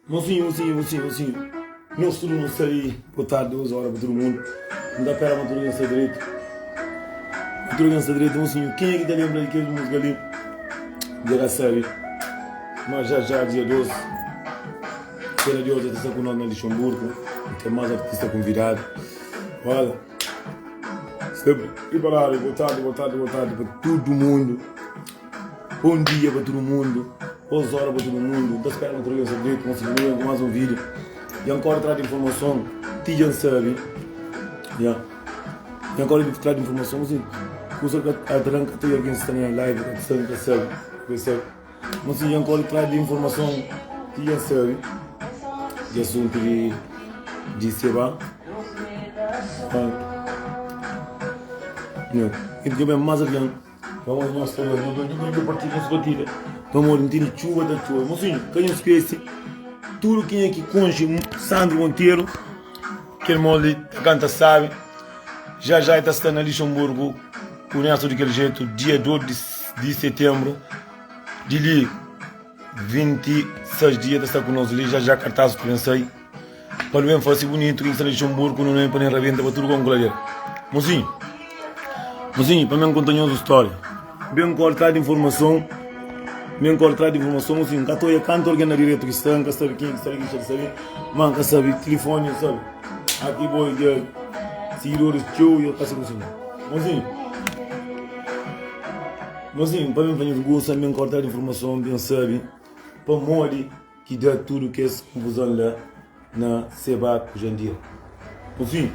Mosinhu, mosinhu, mosinhu, mosinhu. Nos tudu nu sta li. Boa tardi, boas horas pa tudu mundu. N ta pera ma tudu algen sta dretu. Ma tudu algen sta dretu, mosinhu. Kenha ki ta lenbra di kel múzika li? Dja ka sabe. Ma já já, dia 12, pena Deus, el ta sta ku nos na Luxemburgo. Ten más artista konvidadu. Olha, sta preparadu. Boa tardi, boa tardi, boa tardi pa tudu mundu. Bom dia pa tudu mundu, boas hora pa tudu mundu. N ta spera ma tudu algen sta dretu, ma sta ben ku más un vídeo. Dja N kóre tras di informason ti dja N sabe. Dja N kóre tras di informason, ma si kusa ka ta da N ka ta obi algen sta na live, ka ta sabe, N ka sabe, ka sabe. Ma si dja N kóre tras di informason ti dja N sabe di asuntu di di seba. N ta ben más algen. Pamodi nhos ta nhos nhos nhos partida nhos partida Pamodi N tene txuba ta txuba Mosinhu, ka nhos skese Tudu kenha ki konxe Sandro Monteiro Kel mon li ta kanta sabi Já já el ta sta na Lixonburgu Ku Nelson di kel jetu Dia 2 di setenbru Di li 26 dia ta sta ku nos li Já já kartaz ta ben sai Pa nu ben fase bunitu Kin sta na Luxemburgo nu ben pa nem rabenta pa tudu kon kuladeira Mozinho Mozinho pa mi konta nhos un storia Ben kortadu di informason Ben kortadu di informason Mozinho N ka ta oia kantu algen na diretu ki sta N ka sabe ken ki sta li ki sta li Ma N ka sabe tilifoni sabe Aki bo dja sigidoris txeu i ka sabe mozinho Mozinho Mozinho pa mi fla nhos gosta Ben kortadu di informason Ben sabe pamodi ki da tudu kes konfuzon la na Seba ku Jandir. Pur fin,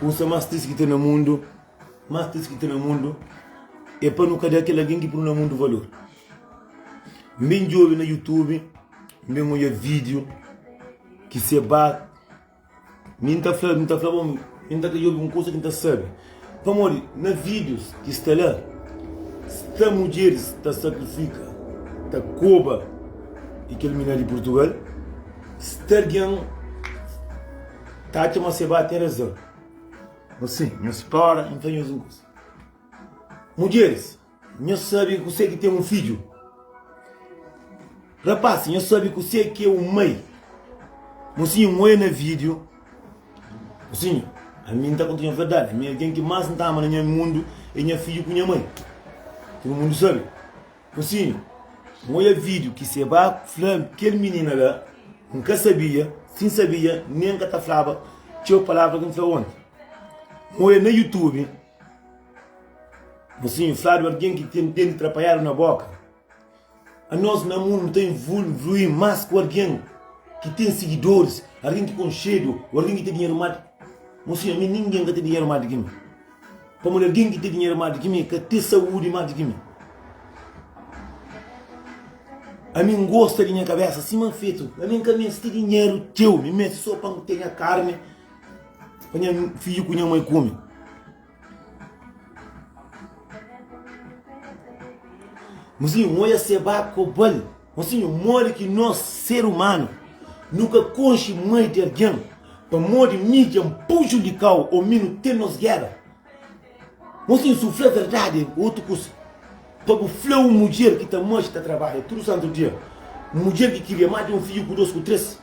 kusa más tristi ki ten na mundu, más tristi ki ten na mundu, é pa nu ka da kel algen ki punu na mundu valor. N ben djobe na YouTube, N ben odja vídiu ki Seba Mi N ta fla, N ta fla bo, mi N ta djobe un kuza ki N ta sabe. Pamodi na vídius ki sta la, sta mudjeris ta sakrifika, ta koba di kel mina di Purtugal, sta algen ta atxa ma Seba ten razon. Sin, nhos para, N fla nhos un kuza. Mudjeris, Nhos sabe kusé ki ten un fidju? Rapaz, nhos sabe kusé ki é un mai? Mosinhu, N oia na vídiu. Mosinhu, ami N ta konta nhos verdadi. Ami algen ki más N ta ama na nha mundu é nha fidju ku nha mai. Tudu mundu sabe. Mosinhu, N oia vídiu ki Seba fla kel minina la, N ka sabia, si N sabia, nen N ka ta flaba txeu palavra ki N fla onti. N oia na YouTube. Mosinhu, fladu algen ki ten denti trapaiadu na boka. Anos na mundu nu ta involvui mas ku algen ki ten sigidoris, algen ki konxedu, o algen ki ten dinheru ma. Mosinhu, ami ningen ka ten dinheru ma di ki mi. Pamodi algen ki ten dinheru ma di ki mi ka ten saúdi ma di ki mi. Ami N gosta di nha kabesa sima N fetu. Ami N ka meste dinheru txeu, mi meste so pa N ten nha karni, pa nha fidju ku nha mai kume. Mosinhu, N odja seba kobal. Mosinhu, modi ki nos ser umanu nu ka konxe mai di algen pamodi mi dja N pujudikau o mi nu ten nos gera? Mosinhu, si bu fla verdadi é otu kusa. Pa bu fla un mudjer ki ta manxe ta trabadja tudu santu dia, un mudjer ki kria más di un fidju ku dos ku tres,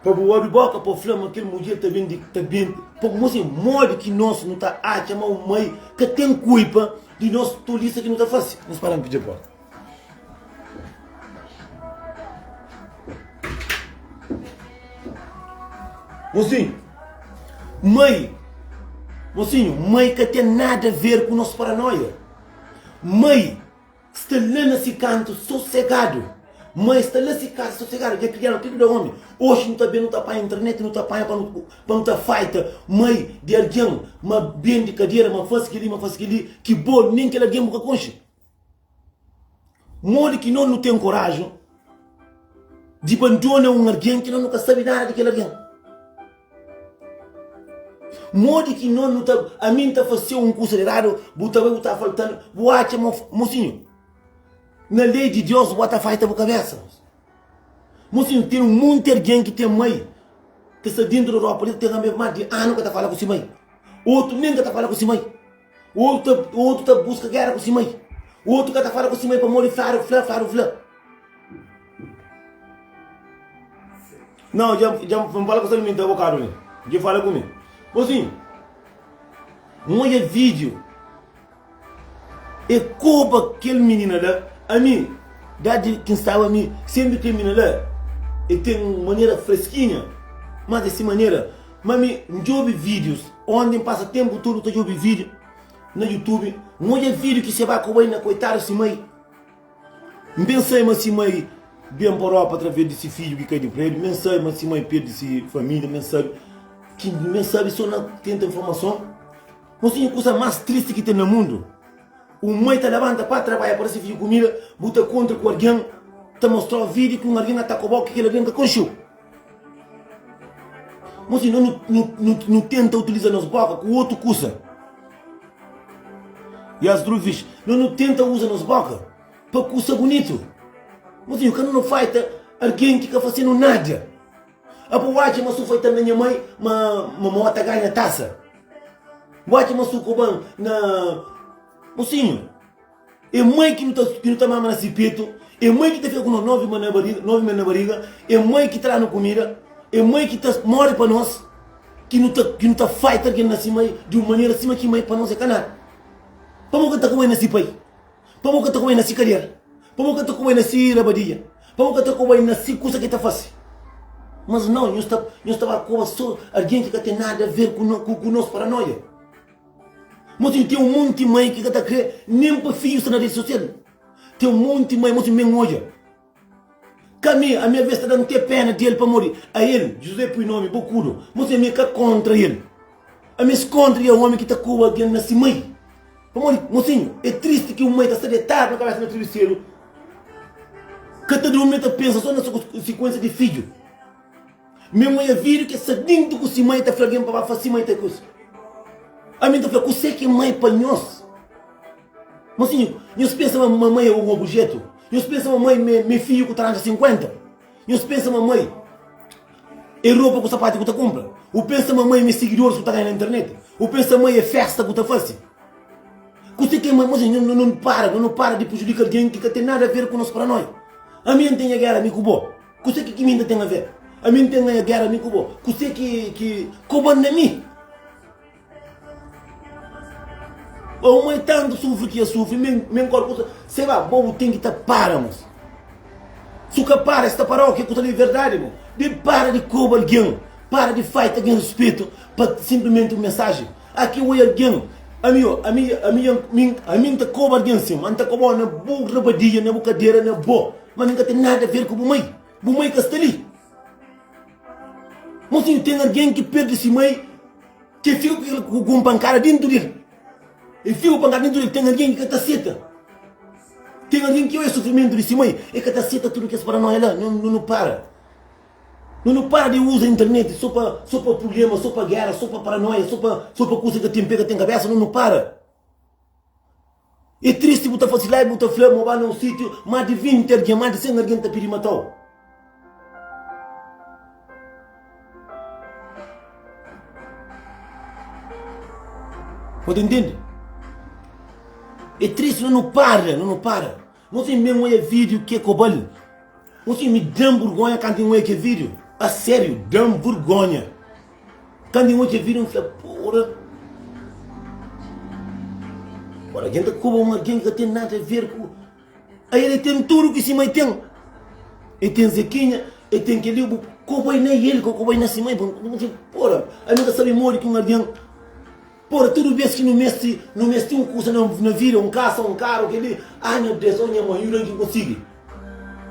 Pa bu abri boka pa fla ma kel mudjer ta ben di ta ben pa mostra modi ki nos nu ta atxa ma un mai ka ten kulpa di nos tolisa ki nu ta fase. Nos para nu pidi porta. Mosinhu, mai, mosinhu, mai ka ten nada a ver ku nos paranoia. Mai Sta la na si kantu sosegadu. Mai sta la si kasa sosegadu. Dja kriadu tudu da omi. Oxi nu ta ben nu ta panha internet nu ta panha pa nu pa nu ta faita mai di algen ma bendi kadera ma fasi keli ma fasi keli ki bo nen kel algen bu ka konxi. Modi ki no nu ten koraju di bandona un algen ki no nu ka sabi nada di kel algen? Modi ki no nu ta ami N ta faseu un kusa di eradu bu ta bai bu ta faltan bu atxa ma mosinhu na lei di Deus bu ta faita bu kabesa mosinhu ten un monti algen ki ten mai ki sta dentru di Europa li ten mas di anu ka ta fala ku si mai otu nen ka ta fala ku si mai. Otu ta otu ta buska géra ku si mai. Otu ka ta fala ku si mai pamodi fladu fla, fladu fla. Não, dja dja N fala ku Salmin ta bokadu li. Dja fala ku mi. Mosinhu, N odja vídiu E koba kel minina la. Ami, dadi ki N staba mi, senpri kel minina la e ten un manera freskinha, mas é si manera. Ma mi N djobe vídius, ondi N pasa tenpu tudu ta djobe vídiu na youtube, N odja vídiu ki se ba koba-i na koitadu si mai. N pensa ma si mai ben pa Europa através di si fidju ki kai di prédiu, N sabe ma si mai perde si família, N sabe ki N sabe so na tenta informason. Nos tinha kusa mas tristi ki ten na mundu. Un mai ta labanta pa trabadja pa da se fidju kumida, bu ta kontra ku algen ta mostrau video ki un algen ataka bo ki kel algen ka konxeu. Nos nu, nu, nu, nu tenta utiliza nos boka ku otu kusa. Yes, Drufish, no nu tenta usa nos boka pa kusa bunitu. Mosinhu, ka nu faita algen ki ka fasenu nada. Apo watcha ma su faita na nha mai ma ma mo ta ganha tasa. Watcha ma su koban na mosinhu. É mai ki nu ta ki nu ta mama na si petu, é mai ki ta fika ku nos 9 na bariga, 9 mes na bariga, é mai ki tra no kumida, é mai ki ta mori pa nos, ki nu ta ki nu ta faita algen na si mai di un manera sima ki mai pa nos é ka nada. Pamo ka ta kume na si pai? Pamo ka ta kume na si kadera? Pamo ka ta kume na si rabadilha? Pamo ka ta koba na si kusa ki ta fasi? Mas nau, nhos ta nhos ta ba koba so algen ki ka ten nada a ver ku ku, ku nos paranoia. Mosinhu, ten un monti mai ki ka ta kre nen pa fidju sta na redi sosial. Ten un monti mai, mosinhu, men odja. Ka mi, ami aves ta da-m te pena di el pamodi a el, José pui nomi Bokudo. Mosinhu, ami é ka kontra el. Ami es kontra di omi ki ta koba algen na si mai. Pamodi, mosinhu, é tristi ki un mai ta sta detadu na kabesa na trabiseru, ka ta durmi, ta pensa so na sikuensia di fidju. Mi mãe é vídeo ki sta dintu ku si mãe ta fla algen pa ba fasi mãe ta kusa. Ami ta fla kusé ki mãe pa nhos? Mosinhu, nhos pensa ma mamãe é un objetu? Nhos pensa ma mãe me fidju ku ta ranja 50? Nhos pensa ma mãe é ropa ku sapatu ku ta kunpra? U pensa ma mãe me sigidoris ku ta ganha na internet? U pensa mãe é festa ku ta fasi? Kusé ki é mãe? Mosinhu, no no para, no no para di prejudika algen ki ka ten nada a ver ku nos paranoia. Ami N ten nha gera mi ku bo. Kuse ki ki mi nta ten aver? Ami N ten ganha gera mi ku bo. Kuse ki ki koban na mi? O mãe tantu sufri ki e sufri, men men kor kusa, se ba bo bu ten ki ta para mos. Su ka para, es ta parau ke kusa li verdadi mo. De para di koba algen, para di faita algen respetu pa simplementi un mensajen. Aki oi algen, ami o, ami ami ami ami N ta koba algen sin, ma N ta kobau na bu rabadilha, na bu kadera, na bo. Ma mi ka ten nada a ver ku bu mai. Bu mai ka sta li. Mosinhu, ten algen ki perde si mai, ki fika ku kel ku un pankada dentu di el. El fika ku pankada dentu di el. Ten algen ki ka ta seta. Ten algen ki oja sufrimentu di si mai, el ka ta seta tudu kes paranoia la. Nu, nu, nu para. Nu, nu para di uza internet so pa, so pa prublema, so pa gera, so pa paranoia, so pa, so pa kusa ki ka ten pe, ka ten kabesa. Nu, nu para. É tristi bu ta fasi live bu ta fla ma ba na un sitiu más di 20 algen, más di 100 algen ta pidi matau. Bu ta intende? É tristi, nu nu para, nu nu para. Nos ten mesmu oia vídeo ke kobal. Nos ten mi dam burgonha kantu N oia ke vídeo. A sério, dam burgonha. Kantu N oia ke vídeo N fla, porra. Porra, algen ta koba un algen ki ka ten nada a ver ku. Aí ele ten tudu ki si mai ten. El ten Zequinha, el ten kel-li, bu koba na el, ka koba na si mai. Porra, ami ka sabe modi ki un algen. Pora, tudu bes ki nu meste, nu meste un kusa na, na vida, un kasa, un karu, kel-li, ah, nha Deus, oh nha mai, juda-m ki N konsigi.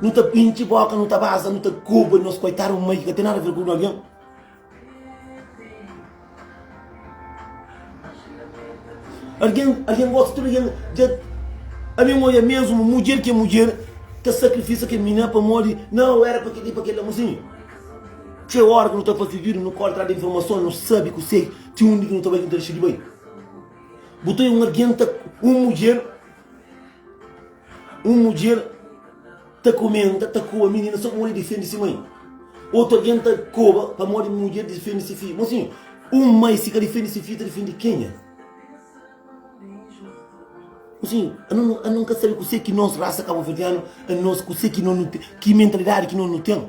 Nu ta intxi boka, nu ta baza, nu ta koba nos koitadu mai ki ka ten nada a ver ku algen. Algen, algen gosta, tudu algen dja, ami N odja mesmu mudjer ki é mudjer ta sakrifisa kel minina pamodi, nau, era pa kel-li, pa kel-la, mosinhu. Txeu óra ki nu ta faze vídiu, nu kóre tras di informason, nu sabe kusé ti undi ki nu ta bai ki nu ta dexa di bai. Bu ta un algen ta un mudjer un mudjer ta komenta ta koba minina so pamodi difende si mai. Otu algen ta koba pamodi mudjer difende si fidju. Mosinhu, un mai si ka difende si fidju ta difende kenha? Mosinhu, ano ano ka sabe kuse ki nos rasa kabuverdianu, anos kuse ki no nu ten, ki mentalidadi ki no nu ten,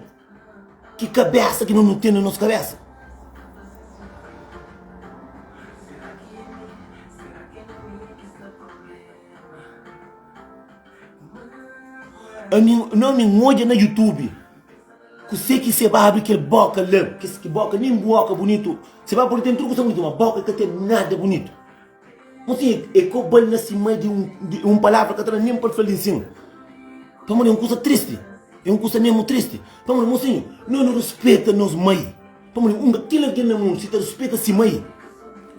ki kabesa ki no nu ten na nos kabesa. Ami no mi N odja na youtube kuse ki seba abri kel boka la, kes ki boka nen boka bunitu, seba pode ten tudu kusa bunitu ma boka ka ten nada bunitu. Mosinhu, e koba-l na sima di un, di un palavra ka ta da nen pa el fla-l insin. Pamodi é un kusa tristi, é un kusa mésmu tristi. Pamodi, mosinhu, nos nu ruspeta nos mai. Pamodi un kel algen na mundu si ta ruspeta si mai,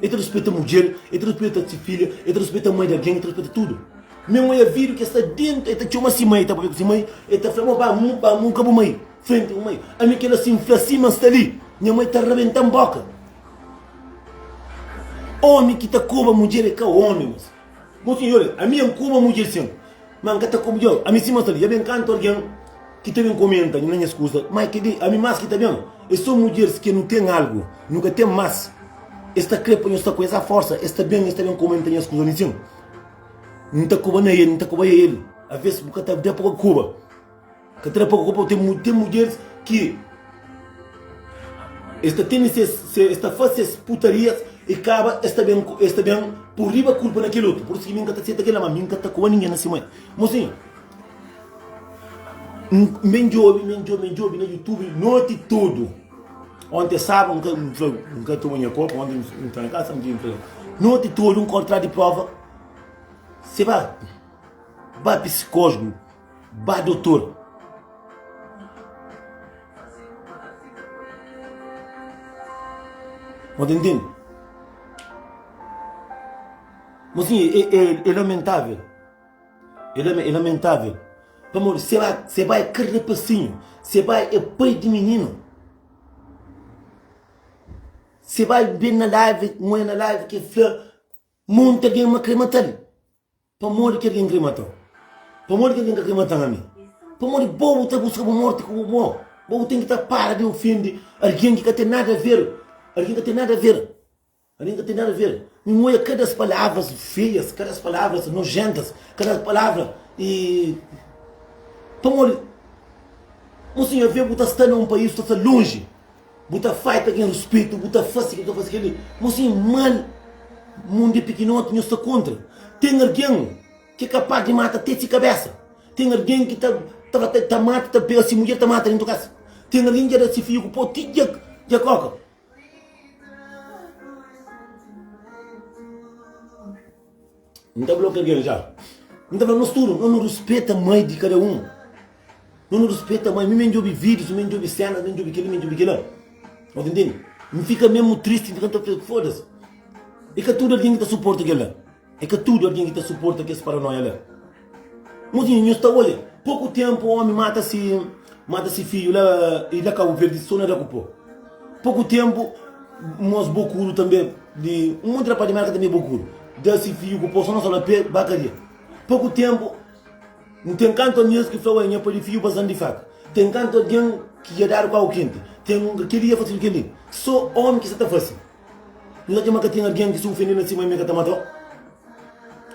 el ta ruspeta mudjer, el ta ruspeta si filha, el ta ruspeta mai di algen, el ta ruspeta tudu. Mésmu el avidu ki el sta déntu, el ta txoma si mai, el ta papia ku si mai, el ta fla, Ba, ba muka bu mai, frenti bu mai. Ami kel-la si N fla sima N sta li, nha mai ta rabenta-m bóka. Omi ki ta koba mudjer é ka omi mos. Mo sinhor, ami N koba mudjer sin, ma N ka ta koba mudjer. Ami sima sta li, dja ben kantu algen ki ta ben komenta na nhas kusa, ma kel-li, ami mas ki ta ben, é so mudjeris ki nu ten algu, nu ka ten mas. Es ta kre pa nhu sta ku es a forsa, es ta ben, es ta ben komenta nhas kusa li sin. N ta koba na el, N ta koba el. Aves bu ka ta da pa koba. Ka ta da pa koba, ten mudjeris ki. Es ta tene ses, se, es ta fase ses putarias e kaba es ta ben, es ta ben pur riba kulpa na kel otu. Pur isu ki mi N ka ta seta kel-la, ma mi N ka ta koba ningen na si mai. Mosinhu, N ben djobe, N ben djobe, N ben djobe na YouTube noti tudu. Onti é sábadu, N ka, N fla, N ka toma nha kopu, onti N ta na kasa, N fla, noti tudu N kore tras di prova. Se ba, ba pisikólogu. Ba dotor. Bo ta intende? Mosinhu, é, é, é lamentável. É, é lamentável. Pamodi se ba, se ba é karapasinhu, se ba é pai di mininu. Se ba ben na live, moe na live ki fla monti algen ma kre matal. Pamodi ki algen kre mata-u? Pamodi ki algen ka kre mata-m ami? Pamodi bo bu ta buska bu morti ku bu mô. Bo bu ten ki ta para di ofende algen ki ka ten nada aver. Algen ka ten nada aver. Algen ka ten nada aver. Mi N oia kada es palavras feias, kada es palavras nojentas, kada palavra i pamodi Mosinhu, avê bu ta sta na un país, bu ta sta lonji. Bu ta fai pa gen ruspetu, bu ta fase kel, bu ta fase kel-li. Mosinhu, mal mundu é pikinoti, nhos sta kontra. Ten algen ki é kapás di mata te si kabésa. Ten algen ki ta ta ta mata, ta pega si mudjer ta mata dentu kasa. Ten algen ki dja da si fidju ku pó ti dja dja koka. N ta blokia algen ja. N ta fla, nos tudu, nos nu ruspeta mai di kada un. No nu ruspeta mai, mi mi N djobi videos, mi N djobi cenas, mi N djobi keli, mi N djobi kila. Bo ta intende? N fika mesmu tristi, N fika ta fla, foda-se. É ka tudu algen ki ta suporta kila. É ka tudu algen ki ta suporta kes paranoia la. Mozinho, nhos ta odja, poku tempu omi mata si mata si fidju la i la Kabu Verdi so na da ku po. Poku tempu mos bokudu tambe di un monti rapaz di Merka tambe bokudu da si fidju ku po so na sola pe ba kadia. Poku tempu N ten kantu amigus ki fla, Ué, nha pai di fidju baza-m di faka. Ten kantu algen ki dja dadu ku agu kenti. Ten kel-li dja fasidu kel-li. Sô ómi ki sa ta fase. N ta txoma ka ten algen ki si ofende na si mai, mi ka ta mata-u.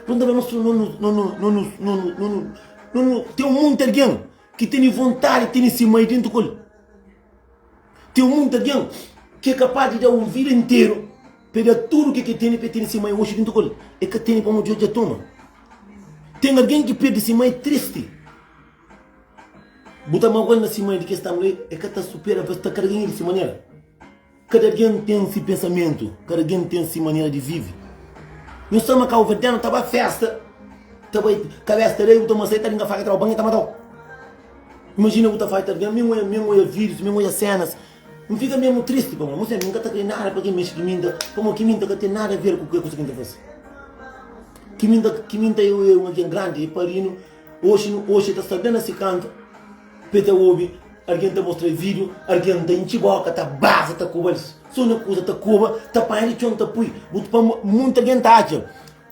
Pur ta fla, nos no nu no nu no nu no nu no nu no nu ten un monti algen ki tene vontadi di tene si mai dentu ku el. Ten un monti algen ki é kapaz di da un vida interu pa e da tudu ke ke tene pa e tene si mai oxi dentu ku el. E ka tene pamodi dja toma. Ten algen ki perde si mai tristi. Bu ta magoa-l na si mai di kes tanbu li, e ka ta supera, pa sta kada algen é di si manera. Kada algen ten si pensamentu, kada algen ten si manera di vive. Nhos ta ma kabuverdianu ta ba festa, ta bai kabesa ta da, bu ta masa e ta rinka faka ta ba banha ta matau. Imajina bu ta fai ta algen, mi N oia, mi N oia videos, mi N oia senas, N fika mesmu tristi pamodi, mo N ka ta kre nada pa ken mexi ki mi N ta, pamodi ki mi N ta ka ten nada a ver ku ke kusa ki N ta fasi. Ki mi N ta, ki mi N ta é un algen grandi, é parinu, oxi, oxi e ta sta la na si kantu pa e ta obi algen ta mostra video, algen ta intxi boka, ta baza, ta koba el so na kusa, ta koba, ta panha di txon ta pui, bu ta pa munti algen ta atxa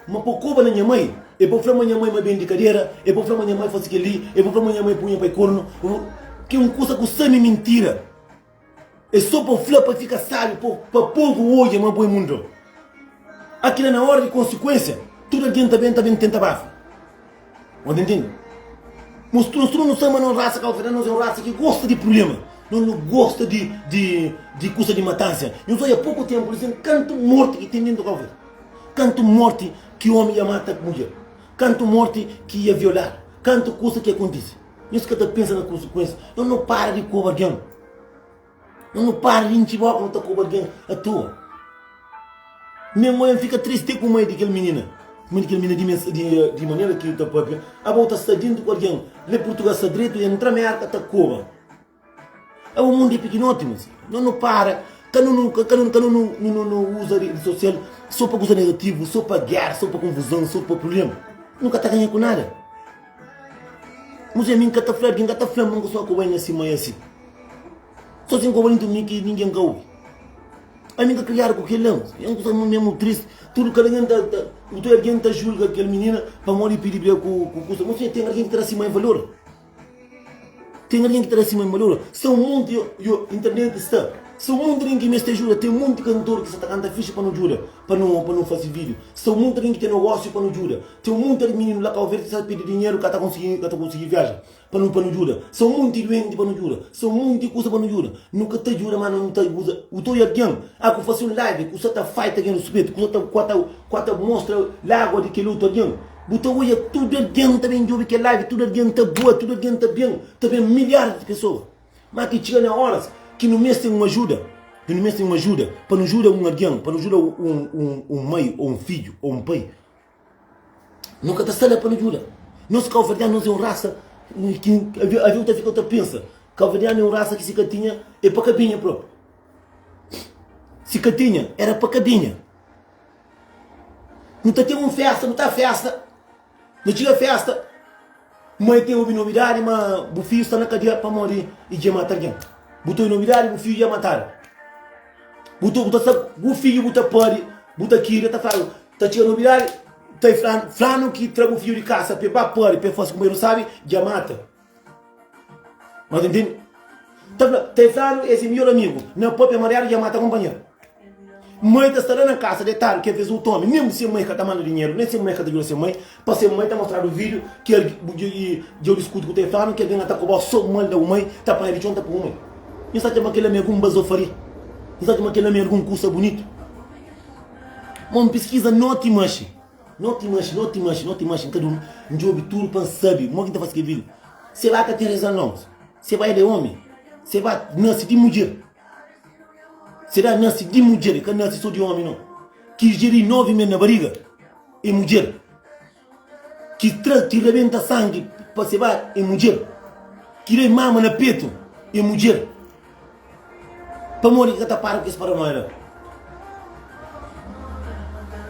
ma pa koba na nha mai, e pa fla ma nha mai ma ben di kadera, e pa fla ma nha mai fasi kel-li, e pa fla ma nha mai pui nha pai kornu, ki un kusa ku sa mi mintira. É só pa fla pa fika sabi pa povu odja ma bo é mundon. Akila na ora di konsikuensia tudu algen ta ben ta ben tenta bafa. Bo ta ntende? Nos tudu, nos tudu nu sabe ma nos rasa kabuverdianu nos é un rasa ki gosta di prubléma. Nos nu gosta di di di kusa di matansa. Nhos odja poku ténpu li sin kantu morti ki ten dentu Kabu Verdi. Kantu morti ki omi dja mata mudjer. Kantu morti ki dja violadu. Kantu kusa ki akontise. Nhos ka ta pensa na konsikuensia. Nos nu para di koba algen. Nos nu para di intxi boka nu ta koba algen atoa. Nha mai N fika tristi te ku mai di kel minina. Mai di kel minina di di di manera ki ta papia. Abo ta sta dentu ku algen le Purtugal sta dretu entra Merka ta koba. Abo mundu é pikinoti mas no no para ka no no ka no ka no no no usa redi sosial so pa kusa negativu so pa gera so pa konfuzon so pa prublema. Nu ka ta ganha ku nada. Mos ami N ka ta fla algen ka ta fla ma N ka sta koba nha si mai asi. So si N koba dentu mi ki ningen ka obi. Ami N ka kriadu ku kel-la. É un kusa mesmu tristi. Tudu kada algen ta ta tudu algen ta julga kel minina pamodi pidi briga ku ku kusa. Mos ten algen ki ta da si mai valor. Ten algen ki ta da si mai valor. Sta un monti yo yo internet sta. Sta un monti algen ki meste ajuda. Ten monti kantor ki sta ta kanta fixi pa no djuda pa no pa no fasi video. Sta un monti algen ki ten nogósiu pa no djuda. Ten un monti mininu la Kau Verdi ki sta pidi dinheru ka ta konsigi ka ta konsigi viaja. Pa nu pa nu djuda. Sta un monti duenti pa nu djuda. Sta un monti kusa pa nu djuda. Nu ka ta djuda ma nu ta uza. U ta oja algen a ku fasi un live ku sa ta faita algen ruspetu, ku sa ta ku ta ku ta mostra lagua di kel otu algen. Bu ta oja tudu algen ta ben djobe kel live, tudu algen ta bua, tudu algen ta ben, ta ben milharis di pesoa. Ma ki txiga na oras ki nu meste un ajuda, ki nu meste un ajuda pa nu djuda un algen, pa nu djuda un un un mai o un fidju o un pai. Nu ka ta sta la pa nu djuda. Nos kauverdianu nos é un rasa ki avi ta fika ta pensa kauverdianu é un rasa ki si ka tinha é pa ka binha propi. Si ka tinha era pa ka binha. Nu ta ten un festa, nu ta festa, nu txiga festa, mãe ten obi nobidadi ma bu fidju sta na kadia pamodi i dja mata algen. Bu ta obi nobidadi bu fidju dja matadu. Bu ta bu ta sta bu fidju bu ta pari, bu ta kiria ta fladu Ta txiga nobidadi, ta e fla, flanu ki tra bu fidju di kasa pa e ba pari, pa e fasi kuma e no sabi, dja mata. Mas ta ntende? Ta fla, ta e flanu es e midjor amigu, na papia mariadu dja mata kunpanheru. Mai ta sta la na kasa detadu, ki aves otu omi, mesmu se mai ka ta manda dinheru, nen se mai ka ta djuda se mai, pa se mai ta mostradu video ki algi, dja bu diskuti ku ta e flanu ki algen ta kobau so mal da bu mai, ta panha di txon ta pui bu mai. Nhos ta atxa ma kel-la mi algun bazofaria? Nhos ta atxa ma kel-la mi algun kusa bunitu? Mo N piskiza noti manxi, noti manxi, noti manxi, noti manxi, N ka durmi, N djobe tudu pa N sabe mo ki N ta fase kel vídiu. Seba ka ten rezon nau, seba el é omi, seba nase di mudjer, seba nase di mudjer, el ka nase so di omi nau, ki jeri novi mes na bariga é mudjer. Ki tra, ki rebenta sangi pa se ba é mudjer Ki dai mama na petu é mudjer Pamodi ki ka ta para ku kes paranoia la?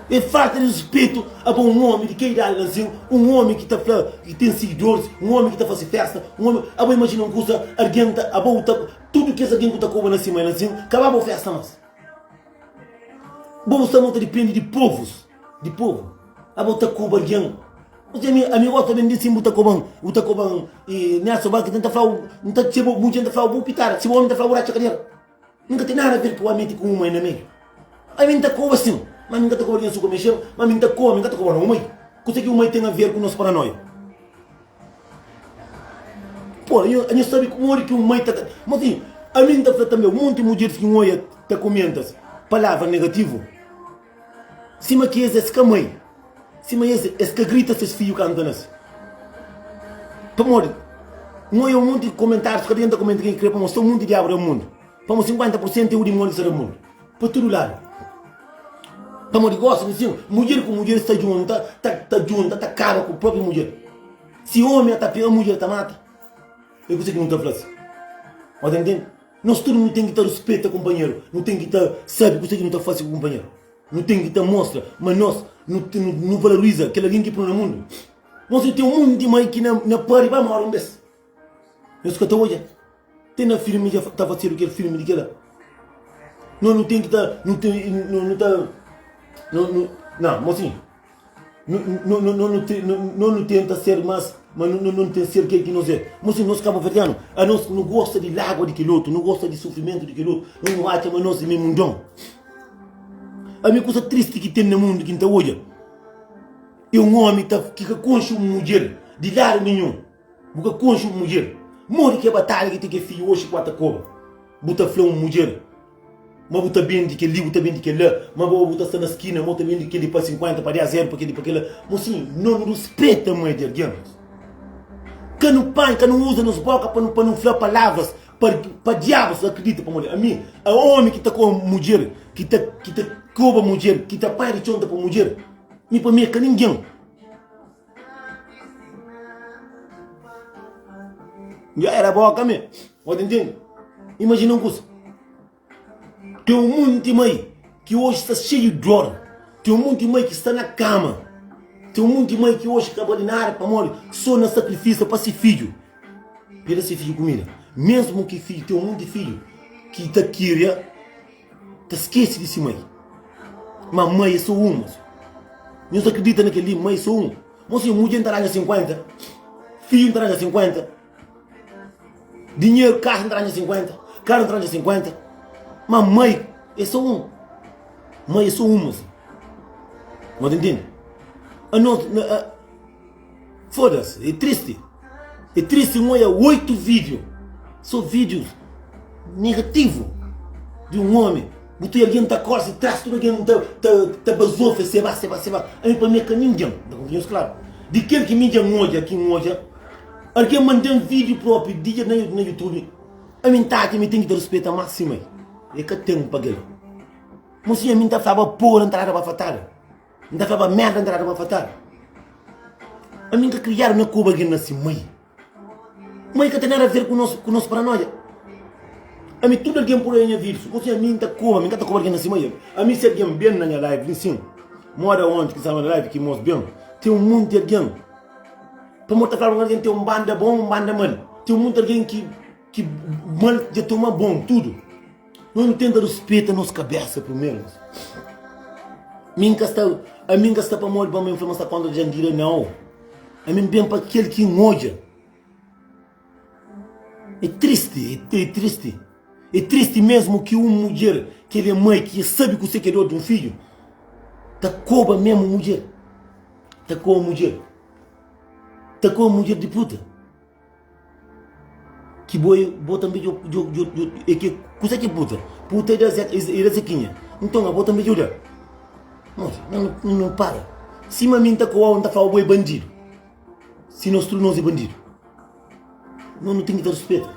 É falta di ruspetu abo un omi di ke idadi la nsin Un omi ki ta fla ki ten sigidoris Un omi ki ta fasi festa Un omi, abo imajina un kusa algen ta, abo ta, tudu kes algen ku ta koba na sima la nsin Kaba bo festa mas Bo sta mo ta dipende di povus, di povu Abo ta koba algen. Oca mi ami gosta ben di sin bu ta koban, bu ta koban e Nelson ba ki ta flau, n ta se bo mudjer ta flau bu pitada, se bo omi ta flau bu ratxa kadera. Nunka ten nada a ver ku ami ku un mai na meiu. Ami n ta koba sin, ma mi n ka ta koba algen su ka mexer, ma mi n ta koba, mi n ka ta koba na un mai. Kusa ki un mai ten a ver ku nos paranoia? Pô, nho, nho sabe modi ki un mai ta. Mas assim, ami n ta fla tanbe, monti mudjeris ki n oia ta komenta palavra negativu. Sima ki es es ka mai, sima es es ka grita ses fidju kantu ta nase. Pamodi? N oia un monti komentárius, kada ken ta komenta ken ki kre, pamodi sta un monti diabu na mundu. Pamodi 50 pur sentu é u dimóniu ki sta na mundu, pa tudu ladu. Pamodi gosi nsin, mudjer ku mudjer sta djunta, ta ta djunta ta kaba ku propi mudjer. Si omi ta pega mudjer ta mata. É kuzê ki nu ta fla si? Bo ta ntende? Nos tudu nu ten ki ta ruspeta kunpanheru, nu ten ki ta sabe kuzê ki nu ta fase ku kunpanheru. Nu ten ki ta mostra ma nos nu nu valoriza kel algen ki pô-nu na mundu. Nos nu ten un monti mai ki na na pari ba móre un bês. Nhos ka ta odja? Te na filmi dja ta fasedu kel filmi di kel-la. Nos nu ten ki ta nu ten nu ta nu nu na mosinhu. No nu tenta ser mas, ma no nu ten ser kel ki nos é. Mo si nos kabuverdianu, anos nu gosta di lagua di kel otu, nu gosta di sufrimentu di kel otu, no nu atxa ma nos é mesmu un don. Ami kusa tristi ki ten na mundu ki N ta odja, é un omi ta ki ka konxe un mudjer. Di ladu ninhun. Bu ka konxe un mudjer. Modi ki é batalha ki ten ke fidju oxi ku ata koba? Bu ta fla un mudjer ma bu ta bende kel-li, bu ta bende kel-la, ma bo bu ta sta na skina, ma bu ta bende kel-li pa 50, pa 10 eru, pa kel-li, pa kel-la. Mosinhu, no nu ruspeta mai di algen. Ka nu panha, ka nu uza nos boka pa nu pa nu fla palavras pa pa diabus akredita. Pamodi ami, a omi ki ta koba mudjer, ki ta ki ta koba mudjer, ki ta panha di txon ta poi mudjer, mi pa mi é ka ningen. Dja era boka me. Bo ta intende? Imajina un kusa. Ten un monti mai ki oji sta xeiu di dor. Ten un monti mai ki sta na kama. Ten un monti mai ki oji ka bali nada pamodi so na sakrifisa pa se fidju. Pa da se fidju kumida. Mesmu ki fidju, ten un monti fidju ki ta kiria. Ta skese di si mai. Ma mai é so un, mosi. Nhos akredita na kel-li? Mai é so un. Mosi, mudjer ta ranja 50, fidju ta ranja 50, dinheru, kasa ta ranja 50, karu ta ranja 50, ma mai é so un. Mai é so un, mosi. Nhos ta ntende? Anos, Foda-se, é triste. É triste N oia 8 vídeo, só vídeos negativo di un omi. Bu ta oia algen ta korse tras, tudu algen ta ta ta bazofa, seba, seba, seba. Ami pa mi é ka ningen, N ta konta nhos klaru. Di kel ki mi dja N odja, ki N odja, algen manda-m vídeo propi di dja na na YouTube, ami N ta atxa mi ten ki ta ruspeta más si mai. E ka ten pa kel. Mosinha, ami N ta flaba pora, N ta daba bafatada. N ta flaba merda N ta daba fatada. Ami N ka kriadu na koba algen nase mai. Mai ka ten nada a ver ku nos ku nos paranoia. Ami tudu algen pode oia nha vídius. Bo si ami N ta koba, ami N ka ta koba algen nase mai. Ami si algen ben na nha live li sin, moda onti ki staba na live ki mos ben, ten un monti algen. Pamodi ta flaba ma algen ten un banda bon un banda mal. Ten un monti algen ki ki mal dja toma bon tudu. Nos nu tenta ruspeta nos kabesa primeru. Mi N ka sta, ami N ka sta pamodi pa mi fla ma sta kontra Jandira, nau. Ami N ben pa kel ki N odja. É tristi, é tristi. É tristi mesmu ki un mudjer ki el é mai, ki el sabe kuse ki é dor di un fidju, ta koba mesmu mudjer. Ta koba mudjer. Ta koba mudjer di puta. Ki bo é bo tanbe djo djo djo djo é ke kusa ki puta puta é da zé é da zequinha nton abo tanbe djo da modi nu nu nu para sima mi nta koau nta fala bo é bandidu si nos tudu nos é bandidu no nu ten ki ta rispeta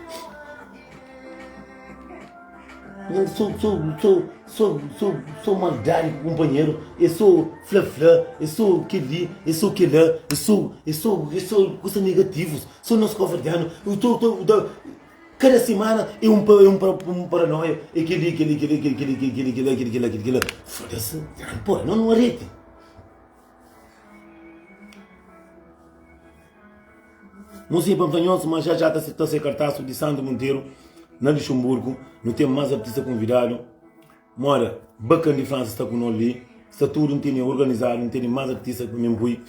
Não sou, sou, sou, sou, sou, sou maldade ku kunpanheru, é sô fla-fla, é sô kel-li, é sô kel-la, é sô, é sô, é sô kusa negativus, sô nos kabuverdianu, eu tô, tô, da, kada simana é un, é un, un paranoia, é kel-li, kel-li, kel-li, kel-li, kel-li, kel-li, kel-la, kel-li, kel-la, kel-li, kel-la, foda-se, pô, não, não arrete. Mosinha pa N fla nhos ma já já ta ta sai kartasu di Sandro Monteiro na Luxemburgo. Nu ten más artista konvidadu. Moda Bakan di Fransa sta ku nos li. Sta tudu N tene organizadu, N tene más artista pa mi N pui.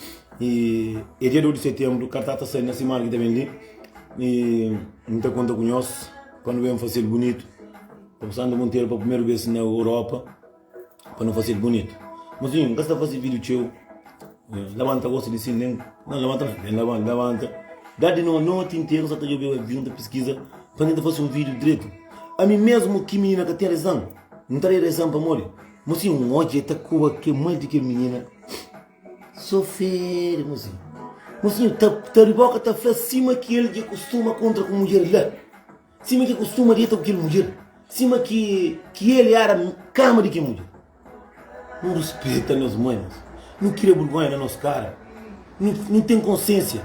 E é dia 2 di setenbru, kartas ta sai na simana ki ta ben li. E N ta konta ku nhos pa nu ben fase-l bunitu. Pa Sandro Monteiro pa primeru bes na Europa. Pa nu faze-l bunitu. Mozinhu, N ka sta faze vídiu txeu. Labanta gosi di sin, nen. Nan, labanta nan. Nen labanta, labanta. Da di no, noti interu N sa ta djobe vídiu, N ta piskiza pa N tenta faze un vídiu dretu. Ami mesmu ki minina ka ten rezan, N ta da rezan pamodi mozinhu, N odja e ta koba ke mal di kel minina. Sofere, mozinhu. Mozinhu ta, ta riboka ta fla sima ki el dja kustuma kontra ku mudjer la. Sima ki kustuma deta ku kel mudjer, sima ki ki el era kama di kel mudjer. Nu ruspeta nos mãe, nos. Nu kria burgonha na nos kara. Nu, nu ten konsiensia.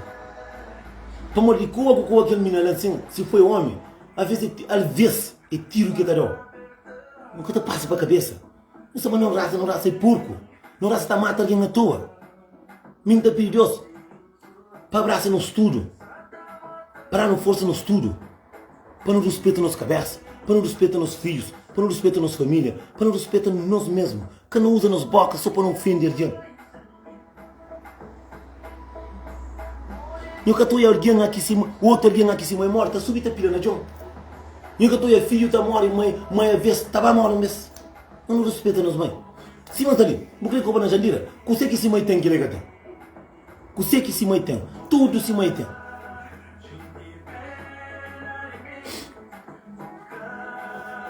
Pamodi di koba ku koba kel minina la sin, si foi omi, alves é, alves é tiru ki el ta dau. Nu ka ta pasa pa kabesa. Nu sta pa nos rasa, nos rasa é porku. Nos rasa ta mata algen na toa. Mi N ta pidi Deus. Pa abrasa nos tudu, pa da-nu forsa nos tudu, pa nu ruspeta nos kabésa, pa nu ruspeta nos fidjus, pa nu ruspeta nos família, pa nu ruspeta nos mésmu. Ka nu uza nos bóka sô pa nu ofende algen. Nhu ka ta oia algen aki si otu algen aki si mai móre ta subi ta pila na txon. Nhu ka ta oia fidju ta móre mai mai aves ta ba móre un bes. Nu ruspeta nos mai. Sima sta li, bu krê koba na jandira? Kuzê ki si mai ten ki el ka ten? Kusé ki si mai ten? Tudu si mai ten.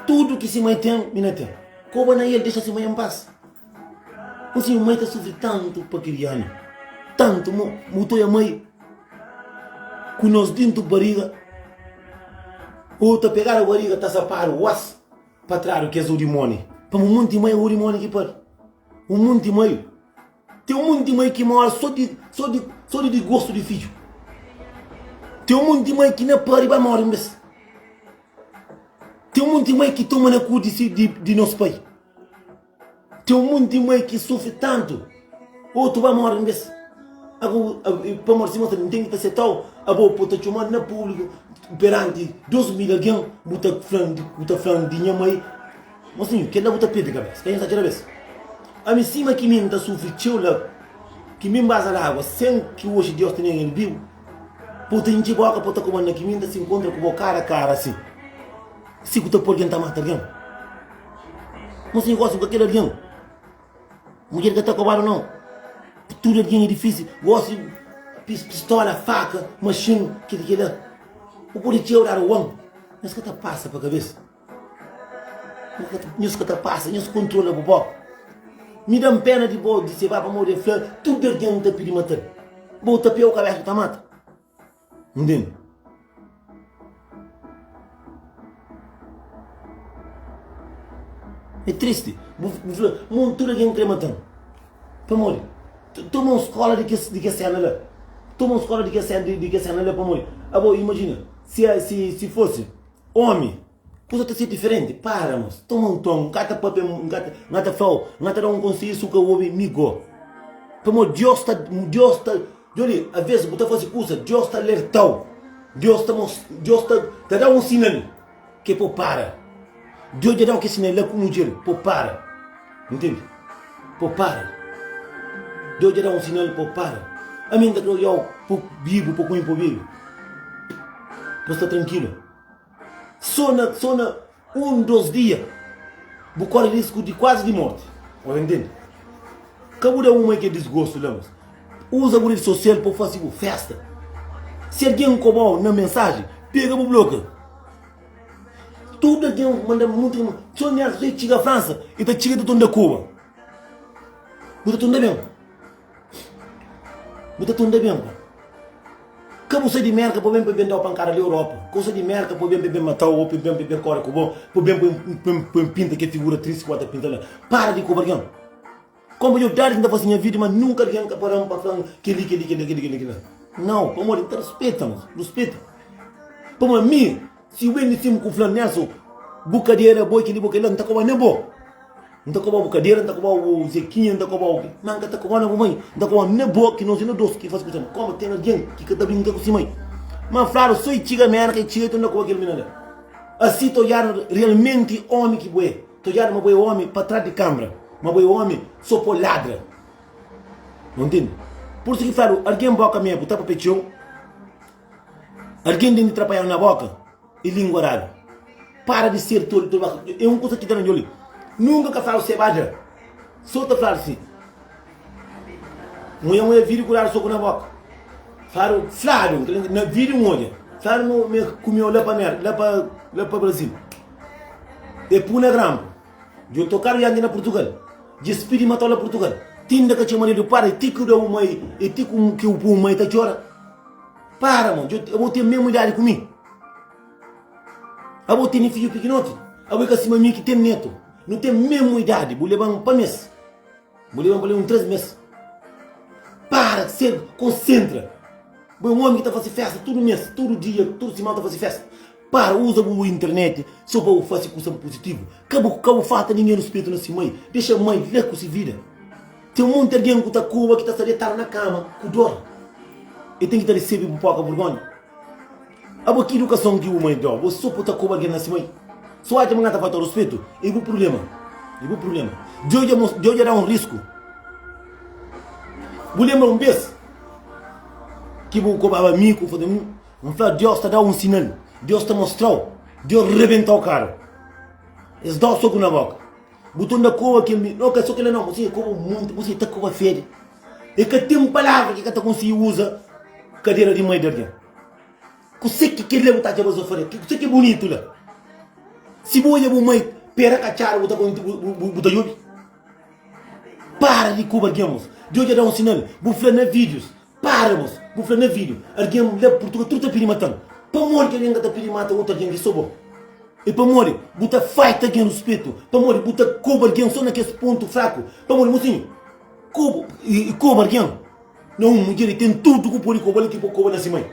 Tudu ki si mai ten, mi na ten. Koba na el, dexa si mai en pas. Ô si mai ta sufri tantu pa krianu, tantu mo bu ta oia mai ku nos dintu bariga, ô ta pegadu bariga ta sapadu uas pa tradu kes odimoni, pamo monti mai odimoni ki pari, un monti mai. Ten un monti mai ki mora so di so di so di digostu di fidju. Ten un monti mai ki na pari ba mori un bes. Ten un monti mai ki toma na ku di si di di nos pai. Ten un monti mai ki sufri tantu, otu ba mori un bes. Ago pamodi si mostra N ten ki ta setau abo po ta txoman na públiku peranti 2000 algen bu ta flan bu ta flan di nha mai. Mosinhu, kel-la bu ta perde kabésa, ka nhos atxa kabésa. Ami sima ki mi N ta sufri txeu la, ki mi N baza lágua sen ki oxi Deus tene-m el bibu, pa bu ta intxi bóka pa bu ta kuma-m na ki mi N ta si nkontra ku bo kara kara si, si ku ta poi algen ta mata algen. Mosinhu, gosi bu ka kel algen. Mudjer ka ta kobadu nau. Tudu algen é difísil. Gosi pistola, faka, maxin, kila kila. Bu pode txeu dadu wan, nhos ka ta pasa pa kabésa. Nhos ka ta pasa, nhos kontrola bu boka. Mi da-m pena di bo, di Seba, pamodi el fla, Tudu algen ta pidi mata-l. Bo ta pia-u kabesa, bu ta mata. Ntende? É tristi. Bu fla, Mon, tudu algen kre mata-m. Pamodi? Toma un skola di kes, di kes sena la. Toma un skola di kes sena, di kes sena la, pamodi? Abo, imajina, si, si, si fosi. Omi, kuza ta ser diferenti, para mos, toma un ton, N ka ta papia, N ka ta, N ka ta fla-u, N ka ta da un konsedju si bu ka obi mi go. Pamodi Dios ta, Dios ta, djobe, aves bu ta faze kuza, Dios ta alerta-u, Dios ta mos, Dios ta, ta da-u un sinal ke pa bu para. Dios dja da-u ke sinal la ku mudjer pa bu para, ntende? Pa bu para. Dios dja da-u un sinal pa bu para. Ami N ta kre odja-u pa bu bibu, pa bu kume, pa bu bebe. Bu sta trankilu. So na so na un dos dia bu kore risku di kuazi di morti. Bu ta ntende? Ka bu da uma kel disgostu la mas. Uza bu redi sosial pa bu fasi bu festa. Si algin kobau na mensaji, pega bu bloka. Tudu algin manda munti so Nelson so i txiga Fransa i ta txiga i ta tunda Kuba. Bu ta tunda ben. Bu ta tunda ben pa. Ka bu sai di Merka pa ben pa ben dau pankada di Europa. Ka bu sai di Merka pa ben pa ben matau ou pa ben pa ben kore ku bo, pa ben pa ben pinta kel figura tristi ki bo ta pinta la. Para di koba algen. Konpa djo dadi ki N ta fasi nha vida ma nunka algen ka paran pa flan keli keli keli keli keli kila. Nau, pamodi N ta rispeta mas, rispeta. Pamodi mi si bu ben di sima ku flan Nelson bu kadera bo keli bo kela N ta koba nen bo. N ta kobau bu kadera, N ta kobau bu zekinha, N ta kobau ki. Ma N ka ta kobau na bu mai. N ta kobau na bo ki nos é no dos ki fasi kusa. Koma ten algen ki ka ta brinka ku si mai. Ma fladu so i txiga Merka, i txiga i torna koba kel mina la. Asi ta odjadu realmenti omi ki bo é. Ta odjadu ma bo é omi pa tras di kambra, ma bo é omi so po ladra. No ntende? Pur isu ki fladu algen boka me bu ta papia txeu, algen ten di trapaiau na boka. E lingua radu. Para di ser tolu tolu baka. E un kusa ki ta na nholi. Nunka ka fladu seba dja. So ta fladu si. N oja n oja video ku dadu soku na boka. Fladu fladu na video n oja. Fladu ma me kumeu la pa mer la pa la pa Brasil. E pu na grampu. Djo tokadu dianti na Portugal. Dje spidi matau la Portugal. Tinda ka txoma dedu para e ti ku da uma e ti ku ki u uma e ta txora. Para mon, djo abo ten mesmu idadi ku mi. Abo tene fidju pikinoti, abo é ka sima mi ki ten netu. Nu ten mesmu idadi, bu leban pa mes. Bu leban pa un 3 mes. Para, ser, konsentra. Bu é un omi ki ta fasi festa tudu mes, tudu dia, tudu simana ta fasi festa. Para, uza bu internet so pa bu fasi kusa positivu. Ka bu ka bu falta ningen ruspetu na si mai. Dexa mai la ku si vida. Ten monti algen ku ta koba ki ta sta detadu na kama ku dor. E ten ki ta resebe bu poka burgonha. Abo ki idukason ki bu mai dau? Bo so po ta koba algen na si mai. So atxa ma nga ta faltau ruspetu? E bu prublema. E bu prublema. Deus dja mos, Deus dja dau un risku. Bu lembra un bes ki bu kobaba mi ku fla N fla Deus ta dau un sinal. Deus ta mostrau. Deus rebentau karu. Es dau soku na boka. Bu ta nda koba kel mi. No ka so kila no, bu sibi koba un monti, bu sibi ta koba fedi. E ka ten palavra ki ka ta konsigi uza kadera di mai di algen. Kuse ki kel-la bu ta atxa bazofaria? Kuse ki é bunitu la? Si bu odja bu mai pera katxadu bu ta bu ta djobe? Para di kuba algen mos. Deus dja da un sinal. Bu fla na vídius. Para mos. Bu fla na vídiu. Algen la Purtugal tudu ta pidi mata-m. Pamodi ki algen ka ta pidi mata otu algen ki so bo? E pamodi bu ta falta algen ruspetu? Pamodi bu ta koba algen so na kes pontu fraku? Pamodi mosinhu koba i koba algen na un mudjer i ten tudu ku podi koba-l ki podi koba na si mai.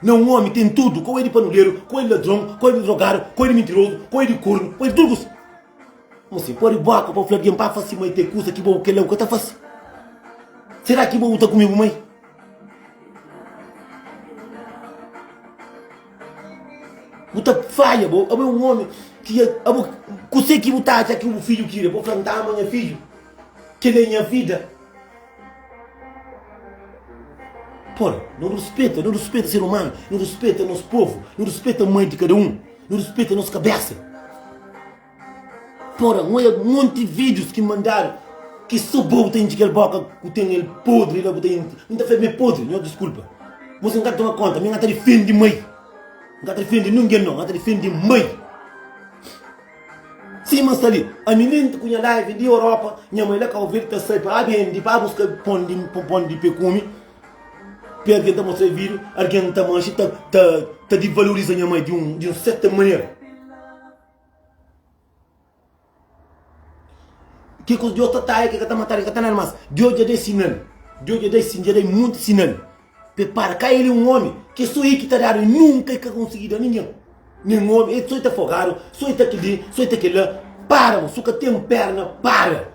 Na un omi ten tudu, ko é di panuleru, ko é di ladron, ko é di drogadu, ko é di mintirozu, ko é di kornu, ko é di tudu kusa. Mosinhu podi boka pa fla algen pa fasi mai te kusa ki bo kela bu ka ta fasi. Sera ki bo bu ta kume bu mai? Bu ta falha bo, abo é un omi ki abo kuse ki bu ta atxa ki bu fidju kre? Bo fla N ta ama nha fidju, kel é nha vida. Por, no ruspeta, no ruspeta ser humanu, no ruspeta nos povu, no ruspeta mai di kada un, no ruspeta nos kabesa. Pora, N oia monti vídius ki mandadu ki so bo bu ta intxi kel boka ku ten el podri la bu ta intxi. N ta fla mi é podri, nho diskulpa. Mos N ka toma konta, mi N ka ta difendi mai. N ka ta difendi ningen no, N ka ta difendi mai. Sima sta li, ami nen ku nha live di Europa, nha mai la Kau Verdi ta sai pa bendi, pa buska pon di pon di pe kumi. Pe algen ta mostra vídiu, algen ta manxi ta ta ta divaloriza nha mai di un di un serta manera. Ke ku Deus ta taia, ke ka ta matadu, ke ka ta nada mas. Deus dja da sinal. Deus dja da dja da monti sinal. Prepara, ka el é un omi ke so el ki ta dadu, nunka el ka konsigi da ningen. Nen omi, el so el ta fogadu, so el ta kili, so el ta kila. Para, mo, su ka ten perna, para.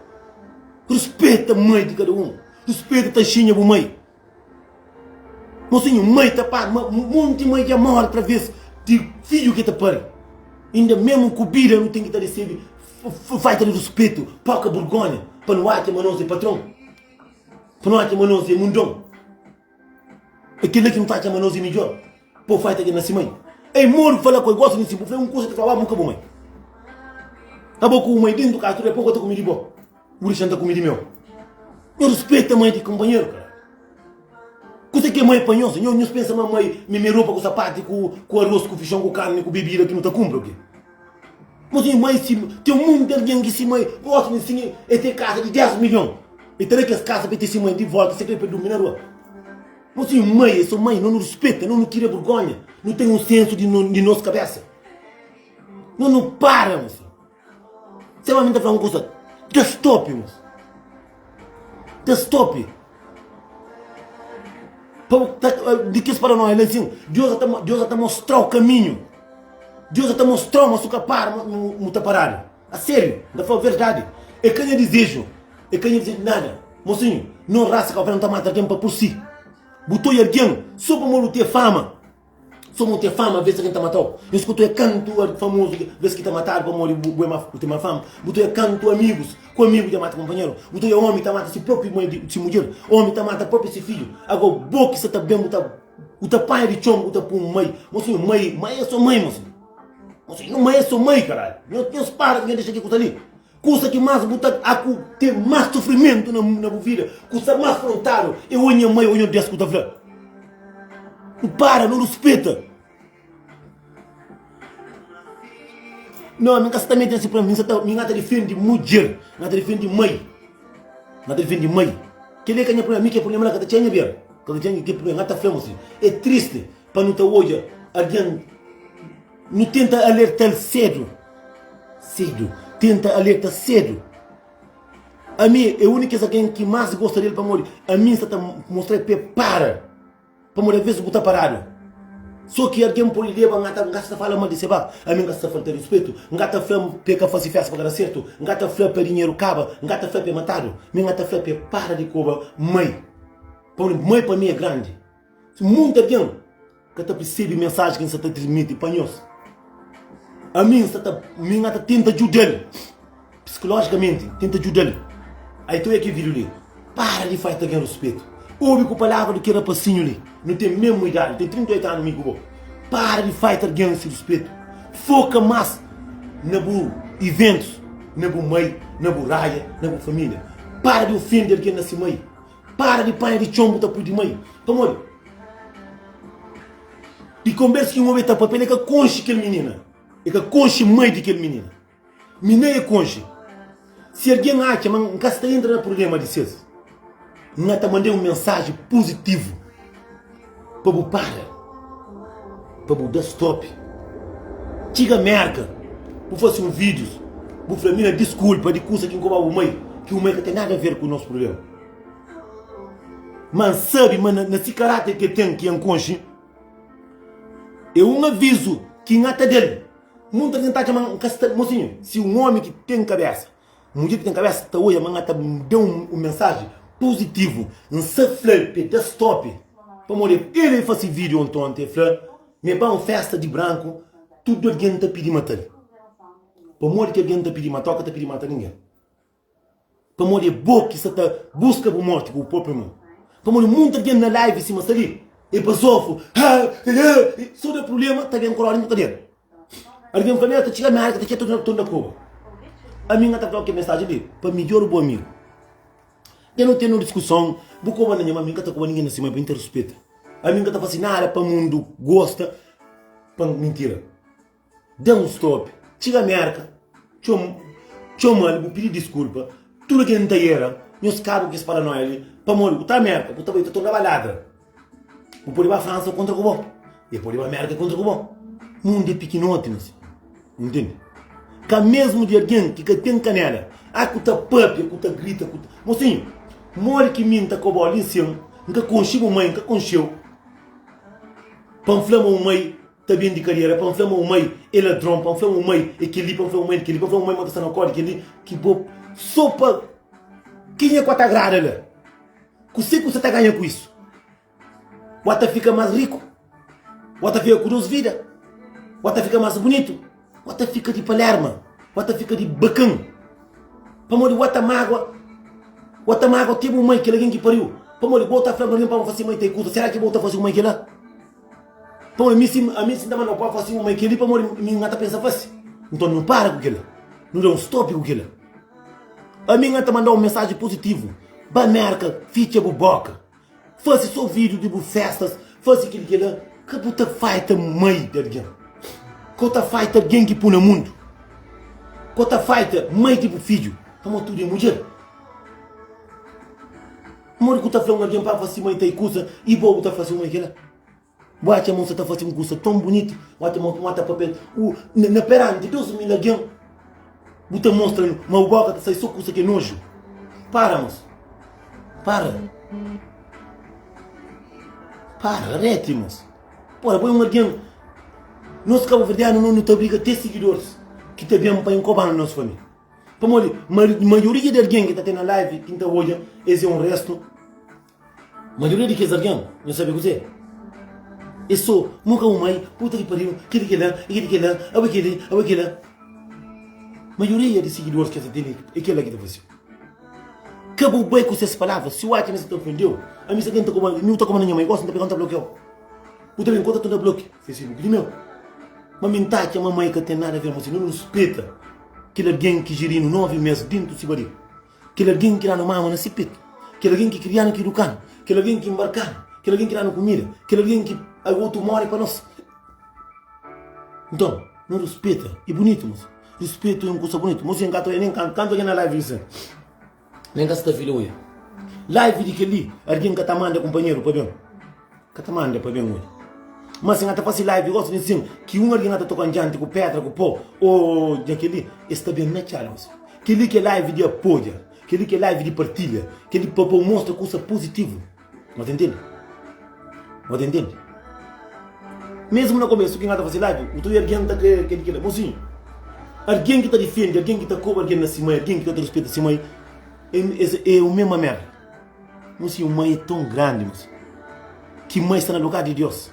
Ruspeta mai di kada un. Ruspeta taxinha bu mai. Mosinhu, mai ta pari, ma monti mai dja mori atraves di fidju ki ta pari. Inda mesmu ku bida nu ten ki ta resebe falta di ruspetu, poka burgonha pa nu atxa ma nos é patron, pa nu atxa ma nos é mundon. É kel-la ki nu ta atxa ma nos é midjor, pa falta di na si mai. Ei, mori fala ku el, gosi di si, bu fla un kusa, ta fla, abo ka bu mai. Abo ku bu mai dentu kasa tudu dia, poku ta kume di bo. Bu dexa-m ta kume di meu. Nho ruspeta mai di kunpanheru, kara. Kuze ki é mai pa nhos? Nho, nhos pensa ma mai mi mi ropa ku sapati ku ku aros ku fixon ku karni ku bebida ki nu ta kunpra o ke? Mas nha mai si ten monti algen ki si mai gosta di sin e ten kasa di 10 milhon e ta da kes kasa pa e ten si mai di volta se kre pa e durmi na rua. Mas nha mai é so mai, no nu ruspeta, no nu tira burgonha, nu ten un sensu di no di nos kabesa. No nu para, mosinhu. Seba mi ta fla un kusa, da stop mos. Da stop. Pa ta, di kes paranoia la sin, Deus ta Deus ta mostrau kaminhu. Deus ta mostrau ma su ka para, mu ta paradu. A sério, N ta fla verdadi. É ka nha dizeju, é ka nha dizeju nada. Mosinhu, no rasa ka ta mata algen pa por si. Bu toi algen so pamodi bu ten fama. So bu ten fama ves algen ta matau. Nhos ku tu é kantu famozu ki ves ki ta matadu pamodi bu é bu ten ma fama. Bu tu é kantu amigus ku amigu dja mata kunpanheru. Bu tu é omi ta mata si propi mai di si mudjer. Omi ta mata propi si fidju. Ago bo ki sa ta ben bu ta bu ta panha di txon bu ta pun mai. Mosinhu mai mai é so mai mosinhu. Mosinhu mai é so mai karalhu. Nhos nhos para nhos dexa ki kusa li. Kusa ki mas bu ta aku ten mas sufrimentu na na bu vida, kusa mas frontadu é o nha mai o nha Deus ku ta fla. Nu para, nu ruspeta. No, mi ka sta mete nsi problema, mi sta mi ta difendi mudjer, mi ta difendi mai. Mi ta difendi mai. Keli ka nha problema, mi ke problema la ka ta txia nha bera. Ka ta txia nha problema, ta fla si. É triste pa nu ta odja algen Nu tenta alerta-l sedu, sedu, tenta alerta sedu. Ami é úniku kes algen ki más gosta di el pamodi ami N sta ta mostra-l pa el para. Pamodi aves bu ta paradu. So ki algen pode leba N ka ta sta fala mal di Seba, ami N ka sta falta ruspetu, N ka ta fla pa el ka fase festa pa ka da sertu, N ka ta fla pa dinheru kaba, N ka ta fla pa el matadu, mi N ka ta fla pa el para di koba mai. Pamodi mai pa mi é grandi. Munti algen ka ta persebi mensaji ki N sta ta transmiti pa nhos. Ami N sta ta, mi N ta tenta djuda-l psikolojikamenti, tenta djuda-l. Ai ta oia kel vídiu li, para di falta algen ruspetu. Obi ku palavra di kel rapasinhu li, nu ten mesmu idadi, nu ten 38 anu mi ku bo. Para di falta algen si ruspetu. Foka mas na bu iventus, na bu mai, na bu raia, na bu familia. Para di ofende algen na si mai. Para di panha di txon bu ta pui di mai. Pamodi? Di konbersu ki un omi ta papia, el ka konxe kel minina. El ka konxe mai di kel minina. Mi nen e konxe. Si algen atxa ma N ka sta entra na prubléma di ses, N a ta manda-i un mensaji puzitivu pa bu para, pa bu da stop. Txiga Mérka, bu fase un vídius, bu fla, Mina, diskulpa di kusa ki N koba bu mai, ki bu mai ka ten nada a ver ku nos prubléma. Ma N sabe ma na si karáter ki el ten, ki N konxe, é un avizu ki N a ta da-l. Munta algen ta atxa ma N ka sta. Mosinhu, si un ómi ki ten kabésa, un mudjer ki ten kabésa ta odja ma N ta da un mensaji puzitivu, N sa fla-l pa el da stop, pamodi el el fase vídiu ontonti, el fla ma el ba un fésta di branku, tudu algen ta pidi mata-l. Pamodi ki algen ta pidi mata-u ka ta pidi mata ningen. Pamodi é bo ki sa ta buska bu morti ku bu propriu mon. Pamodi munti algen na live sima sta li é bazofu, ha, ha, so da prublema ta ben korodi nta kabelu. Algen fla mi, ta txiga Merka ta txiga tudu na koba. Ami nha ta flau kel mensaji li pa midjor bu amigu. Dja nu ten un diskuson, bu koba na nha ma mi nka ta koba ningen na si mai pa mi ta rispita. Ami nka ta fasi nada pa mundu gosta pa mintira. Da un stop, txiga Merka, txoma-l, bu pidi diskulpa, tudu ken ta era, nhos kaba ku kes paranoia li, pamodi bu ta Merka, bu ta bai ta torna ba ladra, bu pode ba Fransa kontra ku bo, e pode ba Merka kontra ku bo, mundu é pikinoti nos, ntende? Ka mesmu di algen ki ka ten kanela, a ku ta papia, ku ta grita, ku ta. Mosinhu, modi ki mi N ta koba-u li nsin, N ka konxe bu mai, N ka konxe-u, pa N fla ma un mai Ta ben di kariera pa N fla ma un mai é ladron pa N fla ma un mai é kel-li pa N fla ma un mai é kel-li pa N fla ma un mai ma ta sta na kódi kel-li ki bo so pa kenha ku a ta agrada la kuse ku sa ta ganha ku isu bu a ta fika mas riku bu a ta fika ku dos vida bu a ta fika mas bunitu bu a ta fika di palerma bu a ta fika di bakan pamodi bu a ta magua bu a ta magua te bu mai kel algen ki pariu pamodi bo ta fla ma algen pa fasi mai ta kusa sera ki bo ta fasi un mai kila Pamodi mi si ami si N ta mandau pa fasi un mai keli pamodi mi N ta pensa fasi. Nton nu para ku kila. Nu da un stop ku kila. Ami N ta mandau un mensaji puzitivu. Ba Merka fitxa bu boka. Fasi so video di bu festas, fasi kili kila. Ka bu ta faita mai di algen. Ka bu ta faita algen ki pui na mundu. Ka bu ta faita mai di bu fidju pamodi tudu é mudjer. Modi ku ta fla un algen pa fasi mai tai kusa i bo bu ta fasi un mai kila? Bu atxa ma un sa ta fasi un kusa ton bunitu, bu atxa ma un ta papia u na peranti 2000 algen, bu ta mostra ma bu boka ta sai so kusa ki é noju. Para mos, para, para, reti mos. Pora bo é un algen, nos kabuverdianu no ta obriga te sigidoris ki ta ben pa inkobanu nos familia. Pamodi maioria di algen ki ta ten na live ki N ta odja es é un restu. Maioria di kes algen, nhos sabe kuzê? É sô muka un mai, puta ki pariu, kel-li kel-la, i kel-li kel-la, abo kel-li, abo kel-la. Maioria di sigidoris ki es ta tene é kel-la ki ta faze. Ka bu bai ku ses palavra. Si bu atxa ma es ta ofende-u, ami si algen ta koma, mi bu ta koma na nha mai gosi, N ta pega N ta blokia-u. Bu ta ben konta ta blokia Facebook di meu. Ma mi N ta atxa ma mai ka ten nada a ver, ma si nu ruspeta Kel algen ki jiri-nu nóvi mês déntu si bariga, kel algen ki da-nu mama na si petu, kel algen ki kria-nu, ki iduka-nu, kel algen ki nbarka-nu, kel algen ki da-nu kumida, kel algen ki otu móre pa nos. Nton, nu ruspeta. É bunitu, mos. Ruspetu é un kusa bunitu. Mos, N ka ta oja nen kantu. Kantu algen na live di sen, nen ka sta fila oja. Live di kel-li, algen ka ta manda kunpanheru pa ben. Ka ta manda pa ben odja. Ma si nha ta fasi live gosi di nsin ki un algen ta toka njanti ku pedra ku po o dja keli es ta ben na txal gosi. Keli ki é live di apoia, keli ki é live di partilha, keli pa pa mostra kusa positivu. Bo ta intende? Bo ta intende? Mesmu na komesu ki nha ta fasi live, bu ta obi algen ta kre keli kila. Mosinhu, algen ki ta difende, algen ki ta koba algen na si mai, algen ki ka ta rispita si mai, es é o mesma merda. Nos si mãe é tão grande, mas ki mãe sta na lugar di Deus.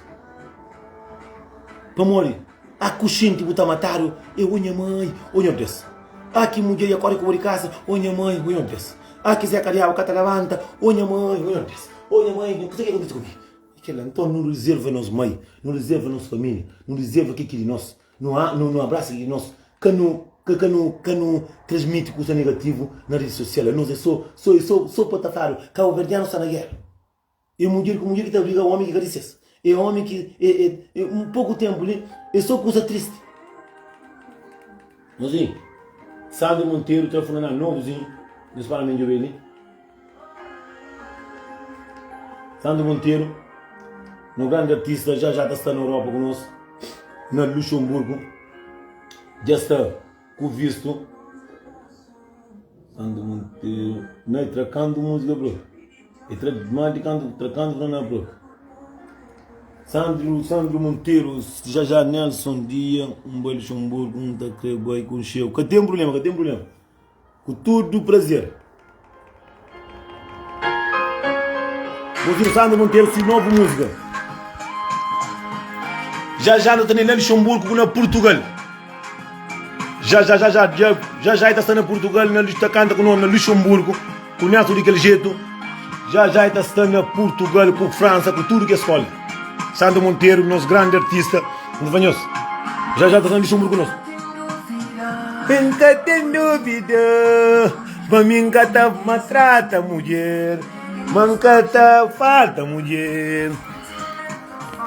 Pamodi a ku xinti bu ta matadu, é o nha mãe, o nha Deus. A ki mudjer ya kore ku bo di kasa, o nha mãe, o nha Deus. A ki Zé Kadiabu ka ta labanta, o nha mãe, o nha Deus. O nha mãe, kuzê ki akontise ku mi? É kel-la. Nton nu rezerva nos mãe, nu rezerva nos família, nu rezerva ke ki di nos, nu nu abrasa ke ki di nos, ka nu. Ka ka nu ka nu transmiti kusa negativu na redi sosial. Anos é so so é so so pa ta fladu kabuverdianu sta na gera. É mudjer ku mudjer ki ta briga omi ki ka di ses. É omi ki é é é un poku tempu li é so kusa tristi. Mozinho, Sandro Monteiro tra funaná novozinho. Nhos para mi djobe li. Sandro Monteiro, no grandi artista, já já ta sta na Europa ku nos, na Luxemburgo. Dja sta ku visto. Sandro Monteiro, na e tra kantu música bro. E tra mais de kantu, tra kantu funaná bro. Sandro, Sandro Monteiro, já já Nelson Dia, um bai Luxemburgo, um ta kre bai konxeu. Ka tem problema, ka tem problema. Ku tudu prazer. Mozinho Sandro Monteiro, si novu música. Já já nu ta na Luxemburgo na Portugal. Já já já já já já já ta sta na Portugal na ta canta ku nós na Luxemburgo ku Nelson di kel jeito. Já já ta sta na Portugal ku França ku tudo ki escola. Sandro Monteiro, nos grande artista. Nu fla nhos. Já já ta sta na Luxemburgo ku nós. N ka ten dúvida ma mi N ka ta maltrata mudjer Ma N ka ta falta mudjer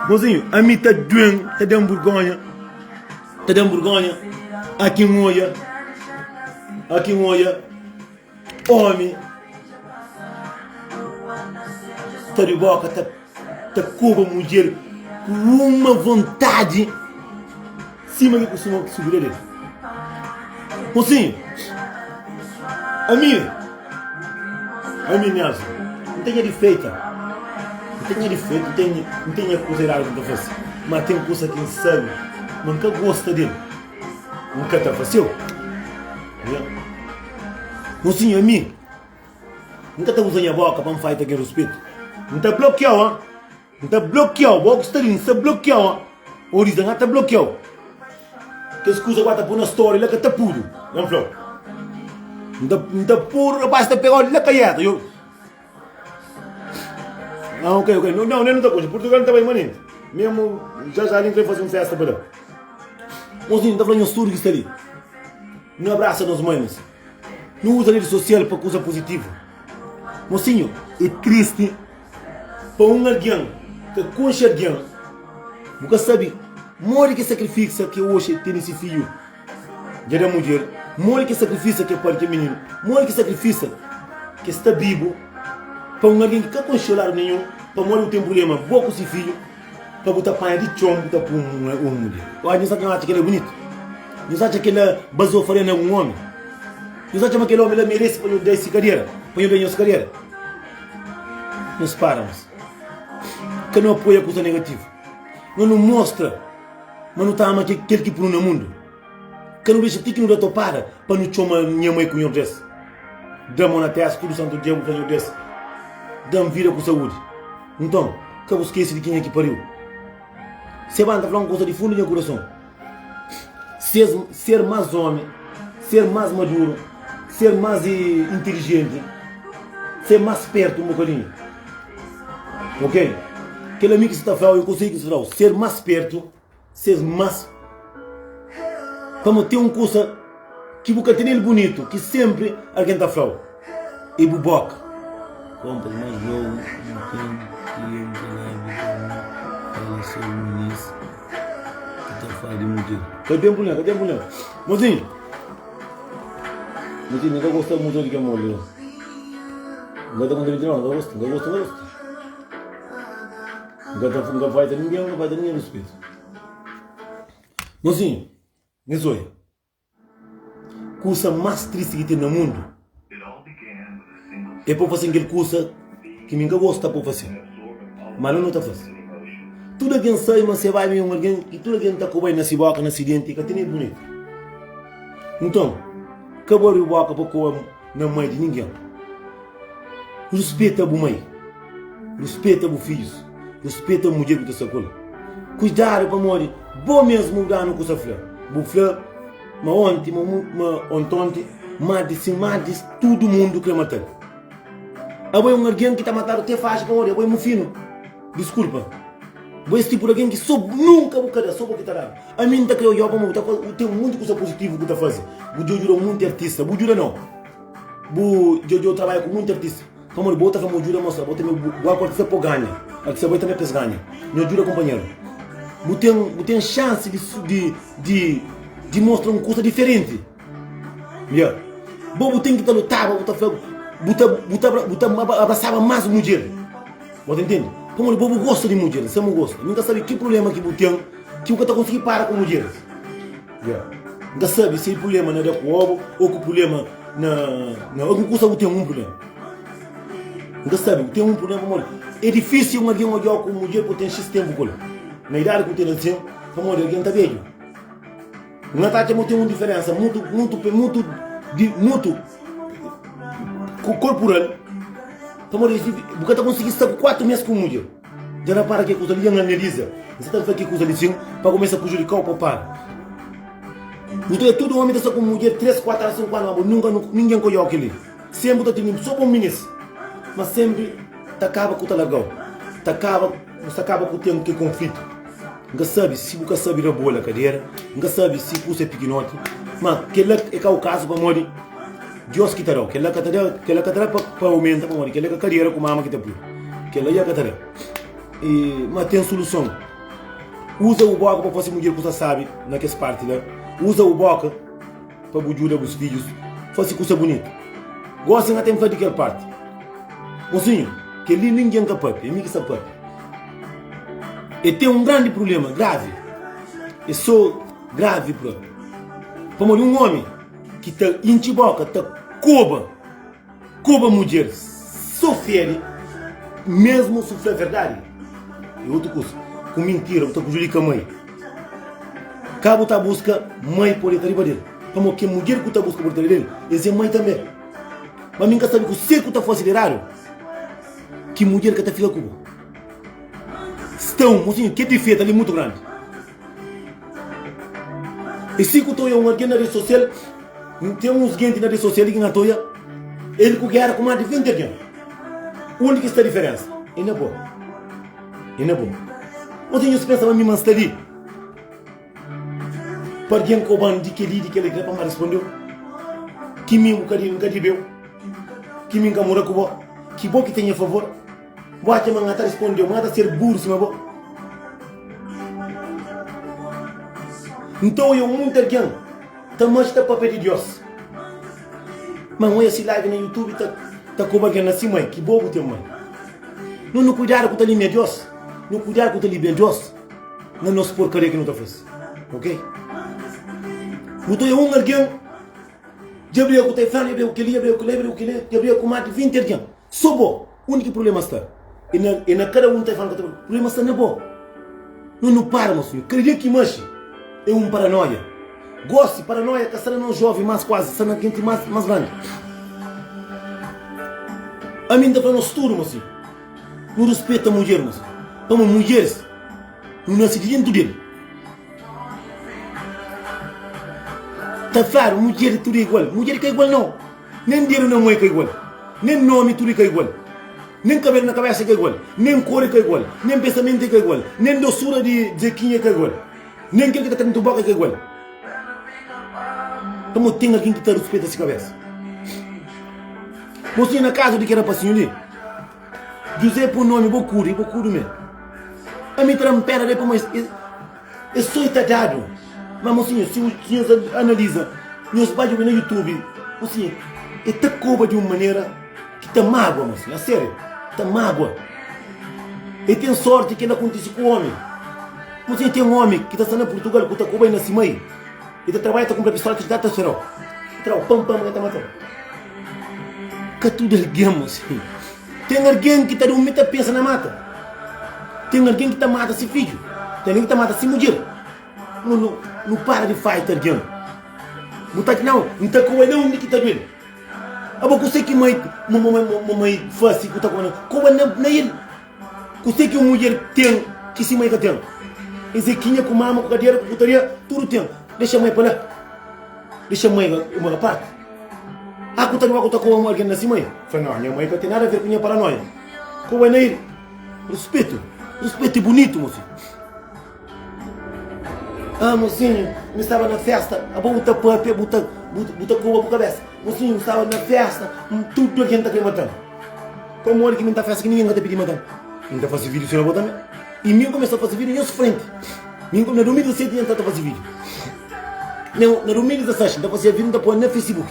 Mozinhu, ami ta duen, ta da-m burgonha Ta da-m burgonha Aki N odja, aki N odja Omi ta di boka ta ta koba mudjer ku uma vontadi sima ki kustuma subi la del. Mosinhu, ami, ami Nelson, N ten nha difeita, N ten nha difeitu, N ten, N ten nha kuza eradu ki N ta fase, ma ten kusa ki N sabe ma N ka gosta del. N ka ta fase-u. Mosinhu, ami, N ka ta uza nha boka pa N faita ken ruspetu. N ta blokia-u, ha? N ta blokia-u, bo ki sta li, N sta blokia-u, ha? Oriza, N ta blokia-u. Kes kuza ku ba ta pui na story la ka ta pudu, N fla-u. N ta, N ta pudu, rapaz ta pega-u la kaieta. Yo. Ah, ok, ok. Não, não, nem ta konxe. Portugal ta bai manente. Mesmo já já ali kre fazer um festa para lá. Mozinho, ta fla nhos tudo ki sta ali. Nu abraça nos mãe, mozinho. Nu usa rede social pa kuza positivo. Mozinho, é triste pa um alguém ka konxe alguém, bu ka sabe modi ki sacrifica ki oxe tene si filho. Dja da mudjer modi ki sakrifisa ke pari kel mininu, modi ki sakrifisa ke sta bibu pa un algen ki ka konxe-u ladu ninhun, pamodi bu ten prubléma bo ku si fidju, pa bu ta panha di txon bu ta pui un mudjer. Oja, nhos atxa kel-la bunitu? Nhos atxa kel-la bazofaria na un omi? Nhos atxa ma kel omi la merese pa nhos da si kadera, pa nhos da nhos kadera? Nhos para, nhos ka nu apoia kusa negativu, nhos nu mostra. Ma nu ta ama kel ki punu na mundu. Ka nu dexa ti ki nu da topada pa nu txoma nha mai ku Nhordes. Da mo na testa tudu santu dia bu fla Nhordes, Da-m vida ku saúdi. Nton, ka bu skese di kenha ki pariu. Seba N ta fla un kuza di fundu di nha kurason. Ses ser más omi, ser más maduru, ser más intilijenti, ser más spertu un bokadinhu. Ok? Kel ami ki sta ta fla-u, eu konsigi ki sta fla-u, ser más spertu, ser más. Pamodi ten un kusa ki bu ka tene el bunitu, ki senpri algen ta fla-u, é bu boka. Kompas, más logu N ten ki entra live pa N fala sobri minis ki ta fala di mudjer. Ka ten prubléma, ka ten prubléma. Mozinhu, mozinhu, N ka gosta mutu di kel moli la. N ka ta konta mintira, N ka gosta, N ka gosta, N ka gosta. N ka ta, N ka faita ningen, N ka faita ningen rispitu. Mozinhu, nhos oia, kusa más tristi ki ten na mundu é pa bu fase kel kusa ki mi N ka gosta pa bu fase, má la nu ta fase. Tudu algen sabe ma se bai mi é un algen ki tudu algen ta koba-l na si boka, na si denti, ka tene bunitu. Nton, ka bu abri bu boka pa koba na mai di ningen. Ruspeta bu mai, ruspeta bu fidjus, ruspeta mudjer ki bu ta sta ku el. Kuidadu pamodi bo mesmu bu danu kusa fla. Bu fla ma onti, ma ontonti, ma di si, ma di tudu mundu kre matal. Abo é un algen ki ta matadu te faxi pamodi abo é mufinu. Diskulpa. Bo es tipu di algen ki so nunka bu ka da, so bo ki ta dadu. Ami N ta kre odjau pamodi bu ta faze, bu ten monti kuza puzitivu ku ta faze. Bu dja djuda monti artista, bu djuda nau, bu dja dja trabadja ku monti artista. Pamodi bo ta fla ma bu djuda mostra, bo tanbe bu ba ku artista pa ganha, artista bai tanbe pa es ganha. Nho djuda kunpanheru. Bu ten bu ten xansi di di di di mostra un kuza diferenti. Ya. Bo bu ten ki ta lutaba, bu ta fla, bu ta bu ta bu ta abrasaba mas mudjer. Bo ta ntende? Pamodi bo bu gosta di mudjer, N sa mu gosta. Mi N ka sabe ki prubléma ki bu ten ki bu ka ta konsigi para ku mudjeris. Ya. N ka sabe si é prubléma na da ku obu ô ku prubléma na na algun kusa bu ten un prubléma. N ka sabe, bu ten un prubléma pamodi é difísil un algen odja-u ku un mudjer ku ten xis ténpu ku el. Na idadi ku ten asin, pamodi algen ta bedju. N ka ta atxa ma bu ten un diferénsa mutu mutu mutu di mutu korpural pamodi bu ka ta konsigi sta ku 4 mês ku un mudjer. Dja rapara ke kuza li dja N analiza N sa ta fla ke kuza li sin pa kumesa prejudikau pa para Bu ta oja tudu omi ta sta ku mudjer 3, 4 anu, 5 anu ma bu nunka ningen ka ojau keli Senpri bu ta tene so bon minis ma senpri ta kaba ku ta largau ta kaba bu sta kaba ku ten ke konflitu N ka sabi si bu ka sabi rabola kadera N ka sabi si kusa é pikinoti ma kela é ka u kazu pamodi Dios ki ta dau kela ka ta da kela ka ta da pa aumenta pamodi kela ka kadera ku mama ki ta pui kela dja ka ta da e ma ten suluson uza bu boka pa fasi mudjer kusa sabi na kes parti la uza bu boka pa bu djuda bus fidjus fasi kusa bunitu gosi N ka ten fla di kel parti mosinhu kel-li ningen ka papia é mi ki sta papia e ten un grandi prublema gravi é so gravi propi pamodi un omi ki ta intxi boka ta koba koba mudjer so fedi mesmu si fla verdadi é otu kusa ku mintira bu ta prejudika mai ka bu ta buska mai pode ta riba del pamodi ke mudjer ku ta buska pode ta riba del es é mai tanbe ma mi nka sabi kuse ku ta fase di eradu ki mudjer ka ta fika ku bo sta un mosinhu ke difetu ali mutu grandi. E si ku ta oia un algen na redi sosial, ten uns genti na redi sosial li ki na ta oia el ku gera ku mas di 20 algen. Undi ki sta diferensa? E na bo. E na bo. Otu nhos pensa ma mi ma N sta li pa algen koba-m di kel-li, di kel-la, pa N ba responde-u ki mi bu ka di, N ka debe-u, ki mi N ka mora ku bo, ki bo ki ten nha favor. Bu atxa ma N ka ta responde-u, ma N ka ta ser buru sima bo? N ta oia munti algen ta manxe ta papia di Dios, ma N oia si live na youtube ta ta koba algen na si mai, ki bo bu ten mai. No nu kuidadu ku ta limia Dios, no kuidadu ku ta limia Dios na nos porkaria ki no ta fasi, ok? Bu ta oia un algen dja briga ku ta fla, dja briga ku keli, dja briga ku kela, dja briga ku keli, dja briga ku mas di 20 algen. So bo, undi ki problema sta? E na, e na kada un ta fala, problema sta na bo. No nu para, mo senhor. Kada dia ki maxi é un paranoia. Gosi, paranoia ka sta na nos jovem mas quase, sta na gente mas, mas grandi. Ami nta fla nos tudu, mo senhor. Nu respeita mulher, mo senhor. Pamo mulheres, nu nasi di dentu del. Ta fladu mulher tudu é igual. Mulher ka igual nau. Nen dedu na mô é ka igual, nen nómi tudu é ka igual, nen kabelu na kabésa é ka igual, nen kor é ka igual, nen pensamentu é ka igual, nen dosura di Zekinha é ka igual, nen kel ki ta tra dentu bóka é ka igual. Pamodi ten algen ki ta ruspeta se kabésa. Mosinhu, na kazu di kel rapasinhu li, Djuzé pô nómi Bokudu, é Bokudu mê. Ami ta da-m péna di el pamodi es. É so e ta dadu. Ma mosinho, si nhos analiza, nhos bai djobe na youtube, mosinho, e ta koba di un manera ki ta magua, mosinho, a serio, ta magua. E ten sorti kel akontisi ku omi. Mosinho, ten omi ki ta sta na Portugal ku ta koba e na si mai. E ta trabadja ta kumpra pistola ta ta serau. Trau pam pam e ta matau. Ka tudu algen, mosinho. Ten algen ki ta durmi ta pensa na mata. Ten algen ki ta mata se fidju. Ten algen ki ta mata se mudjer. Nu, nu, nu para di faita algen. Bu ta nau, N ta koba la undi ki ta duel. Abo kuse ki mai, mamai fasi ku ta koba na, koba na, na el. Kuse ki un mudjer ten ki si mai ka ten? Ezekinha ku mama ku kadera ku putaria tudu ten. Dexa mai pa la. Dexa mai uma parti. Ah ku ta dua ku ta koba algen na si mai? Fla, nau, nha mai ka ten nada a ver ku nha paranoia. Koba na el. Ruspetu. Ruspetu é bunitu, mosinhu. Ah, mosinhu, mi staba na festa, abo bu ta papia, bu ta, bu ta koba bu kabesa. Mosinhu, mi staba na festa, tudu algen ta kre matan. Pamodi ki mi ta festa ki ningen ka ta pidi matan? Mi ta fasi video sima bo tanbe. I mi N kumesa fasi video nhos frenti. Mi na 2017 nha N ta ta fasi video. Na 2016 N ta fasia video N ta poi na Facebook.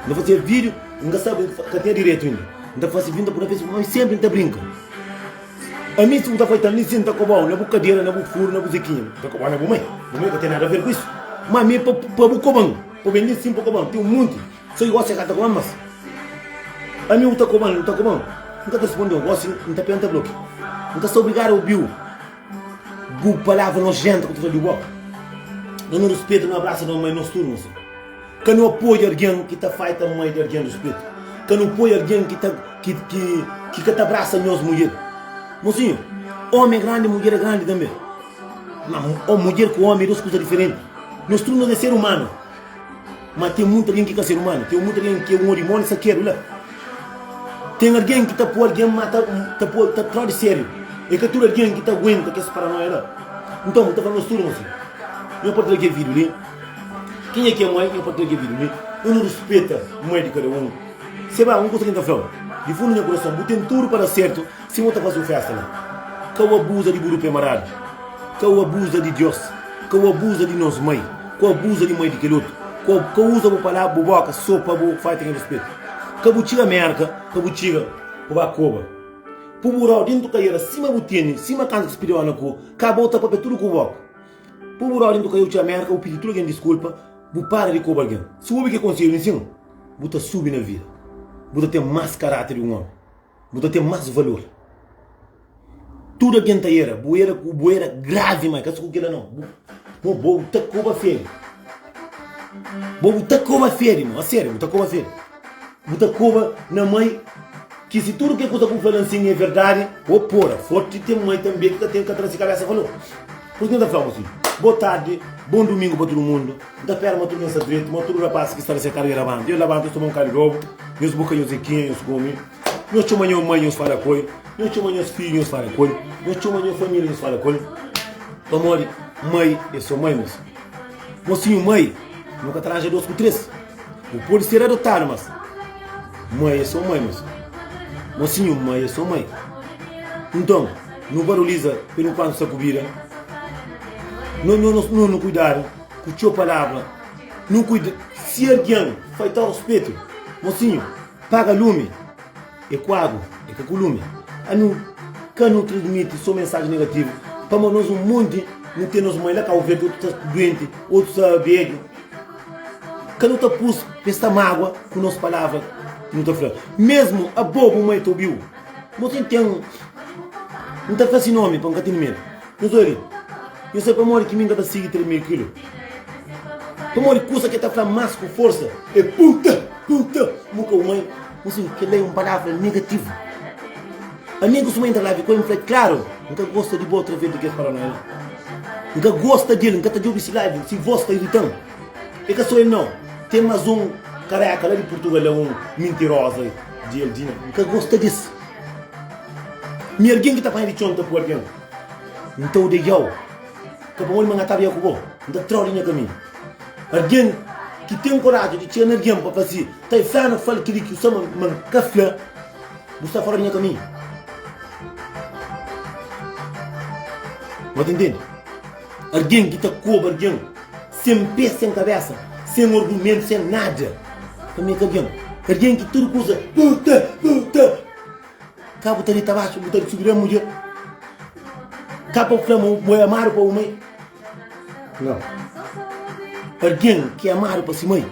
N ta fasia video, N ka sabi, ka tinha direito inda. N ta fasi video N ta poi na Facebook, ma sempri N ta brinka. Ami si bu ta faita li si N ta kobau na bu kadera, na bu furu, na bu zekinha. N ta kobau na bu mai. Bu mai ka ten nada a ver ku isu. Ma ami pa bu koban, pa ben li sin pa koban, ten un monti. So ki gosi e ka ta koban mas. Ami bu ta koban, bu ta koban. N ka ta rispondeu, gosi N ta penta bloki. N ka sta obrigadu a obiu bu palavra nojenta ku ta sai di bu boka. No no rispita, no abrasa no mai, nos tudu no sta. Ka no apoia algen ki ta faita mai di algen rispitu. Ka no poi algen ki ta ki ki ki ka ta abrasa nos mudjer. Mosinhu, omi é grandi, mudjer é grandi tanbe. Ma mudjer ku omi é dos kuza diferenti. Nos tudu nos é ser umanu. Ma ten mutu algen ki ka ser umanu, ten mutu algen ki é un dimóni sakedu la. Ten algen ki ta poi algen mata, ta poi, ta tra di sériu. É ka tudu algen ki ta aguenta kes paranoia la. Nton, bu ta fla nos tudu, mosi, nho pode tra kel vídiu li. Kenha ki é mai, nho pode tra kel vídiu li. Nho nu ruspeta mai di kada un. Seba, un kusa ki N ta fla-u, di fundu nha kurason, bu ten tudu pa da sertu si bu ta faze un festa la. Ka bu abuza di bu rupe maradu. Ka bu abuza di Dios. Ka bu abuza di nos mai. Ka bu abuza di mai di kel otu. Ka ka uza bu palabra, bu boka so pa bu falta nha ruspetu. Ka bu txiga Merka, ka bu txiga bu ba koba. Pu bu rau dentu kaiera sima bu tene, sima kantu ki spidiona ku ka bo ta papia tudu ku boka. Pu bu rau dentu kaiera bu txiga Merka, bu pidi tudu algen diskulpa, bu para di koba algen. Si bu obi ke konselhu li sin, bu ta subi na vida. Bu ta ten mas karáter di un omi. Bu ta ten mas valor. Tudu algen ta era, bu era ku bu era gravi ma ka su ku kila no. Bu bo bu ta koba feri. Bo bu ta koba feri mo, a sério, bu ta koba feri. Bu ta koba na mai ki si tudu ke kusa ku fla lan sin é verdadi, ô pora, forti ten mai tanbe ki ka ten ka tra si kabesa valor. Pur isu ki N ta fla bo si, bo tardi, bon dumingu pa tudu mundu. N ta spera ma tudu algen sta dretu, ma tudu rapaz ki sta na se kadu dja labanta. Nhos labanta, nhos toma un kadu di obu, nhos buka nhos zekinha, nhos kume. Nhos txoma nho mai, nhos fala ku el. Nhos txoma nhos fidju, nhos fala ku el. Nhos txoma nho família, nhos fala ku el. Pamodi mai é sô mai, mosi. Mosinhu, mai, nu ka ta ranja dos ku tres. Bu pode ser adotadu, mas mai é sô mai, mosi. Mosinhu, mai é sô mai. Nton, nu valoriza pelu kuantu sta ku bida. No, no, no, no kuidadu ku txeu palavra. Nu kuida. Si algen faitau ruspetu, mosinhu. Paga lumi é ku agu, é ka ku lumi. Anu ka nu transmiti so mensaji negativu, pamodi nos un monti nu ten nos mai la Kabu Verdi, otu sta duenti, otu sta bedju. Ka nu ta pus pa es ta magua ku nos palavra ki nu ta fla. Mesmu abo bu mai ta obiu. Mo ten ten, N ta fla si nomi pa N ka tene medu. Nhos obi, nhos sabe pamodi ki mi N ka ta sigi 3000 kilu? Pamodi kusa ki el ta fla más ku forsa é puta, puta, mu ka umai. N sin, kel-la é un palavra negativu. Ami N kustuma entra live ku el, N fla, klaru, N ka gosta di bo através di kes paranoia la. N ka gosta di el, N ka ta djobe si live, si vos ta irita-m. É ka so el nau, ten más un kareka la di Purtugal la, un mintiroza di el Dina. N ka gosta des. Mi algen ki ta panha di txon ta pui algen. N ta odeiau, ka pamodi ma N ka ta bia ku bo, N ta trau di nha kaminhu. Algen ki ten koraji di txega na algen pa fla si, Ta i fla-nu fla-l kel-li ki bu sta ma N ka fla, bu sta fora di nha kaminhu. Bu ta ntende? Algen ki ta koba algen sen pé, sen kabésa, sen argumentu, sen nada, pa mi é ka algen. Algen ki tudu kuza, bu ta, bu ta. Ka bu ta dita baxu, bu ta subi da mudjer. Ka pa fla ma bu é amadu pa bu mai. Nau. Algen ki é amadu pa si mai,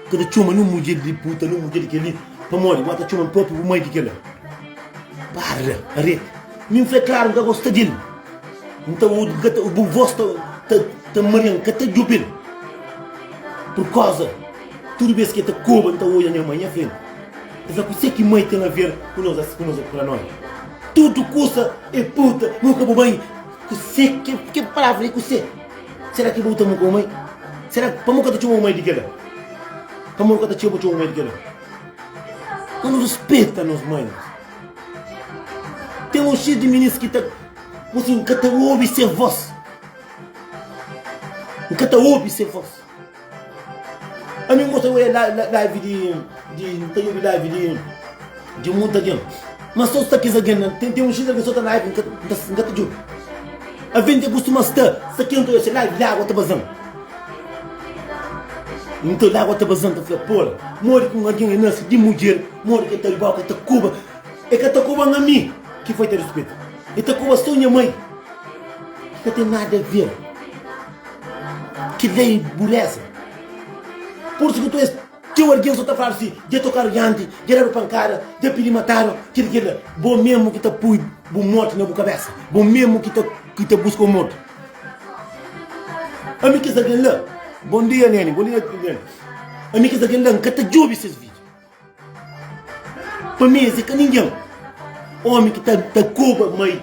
ka ta txoma nin mudjer di puta, nin mudjer di kel-li, pamodi bu ta txoma propi bu mai di kel-la. Para, areta. Mi N fla klaru, N ka gosta di el. N ta, N ka ta, bu vos ta, ta, ta maria-m, N ka ta djobe-l. Purkoza, tudu bes ki el ta koba, N ta odja nha mai nha frenti. Ta fla kuse ki mai ten a ver ku nos ku nos paranoia? Tudu kusa é puta, muka bu mai. Kuse ki ki palavra é kuse? Sera ki bu ta muka bu mai? Sera pamo ka ta txoma bu mai di kela? Pamo ka ta txeu bu txoma bu mai di kela? Nu ruspeta nos mai. Ten un xis di minis ki ta Mosinhu, N ka ta obi se vós N ka ta obi se vós Ami N gosta di oia live di di N ta obi live di di monti algen Ma so sta kes algen la Ten un xis algen so ta live N ka N ka ta djobe Alven dja kustuma sta sta kenti oia se live Lágua ta baza-m Nton lágua ta baza-m ta fla Pora, modi ki un algen e nase di mudjer Modi ki el ta riba ku el ta koba E ka ta koba-m ami ki foi ta rispeta E ta koba so nha mai Ki ka ten nada a ver Kel-la é bureza Pur isu ki tu es txeu algen so ta fladu si Dja tokadu dianti, dja dadu pankada, dja pidi matadu Kel kel-la Bo memu ki ta pui bu morti na bu kabesa Bo memu ki ta ki ta buska bu morti Ami kes algen la Bon dia Neni, bon dia Neni Ami kes algen la N ka ta djobe ses vídiu. Pa mi es é ka ningen. Omi ki ta ta koba mai,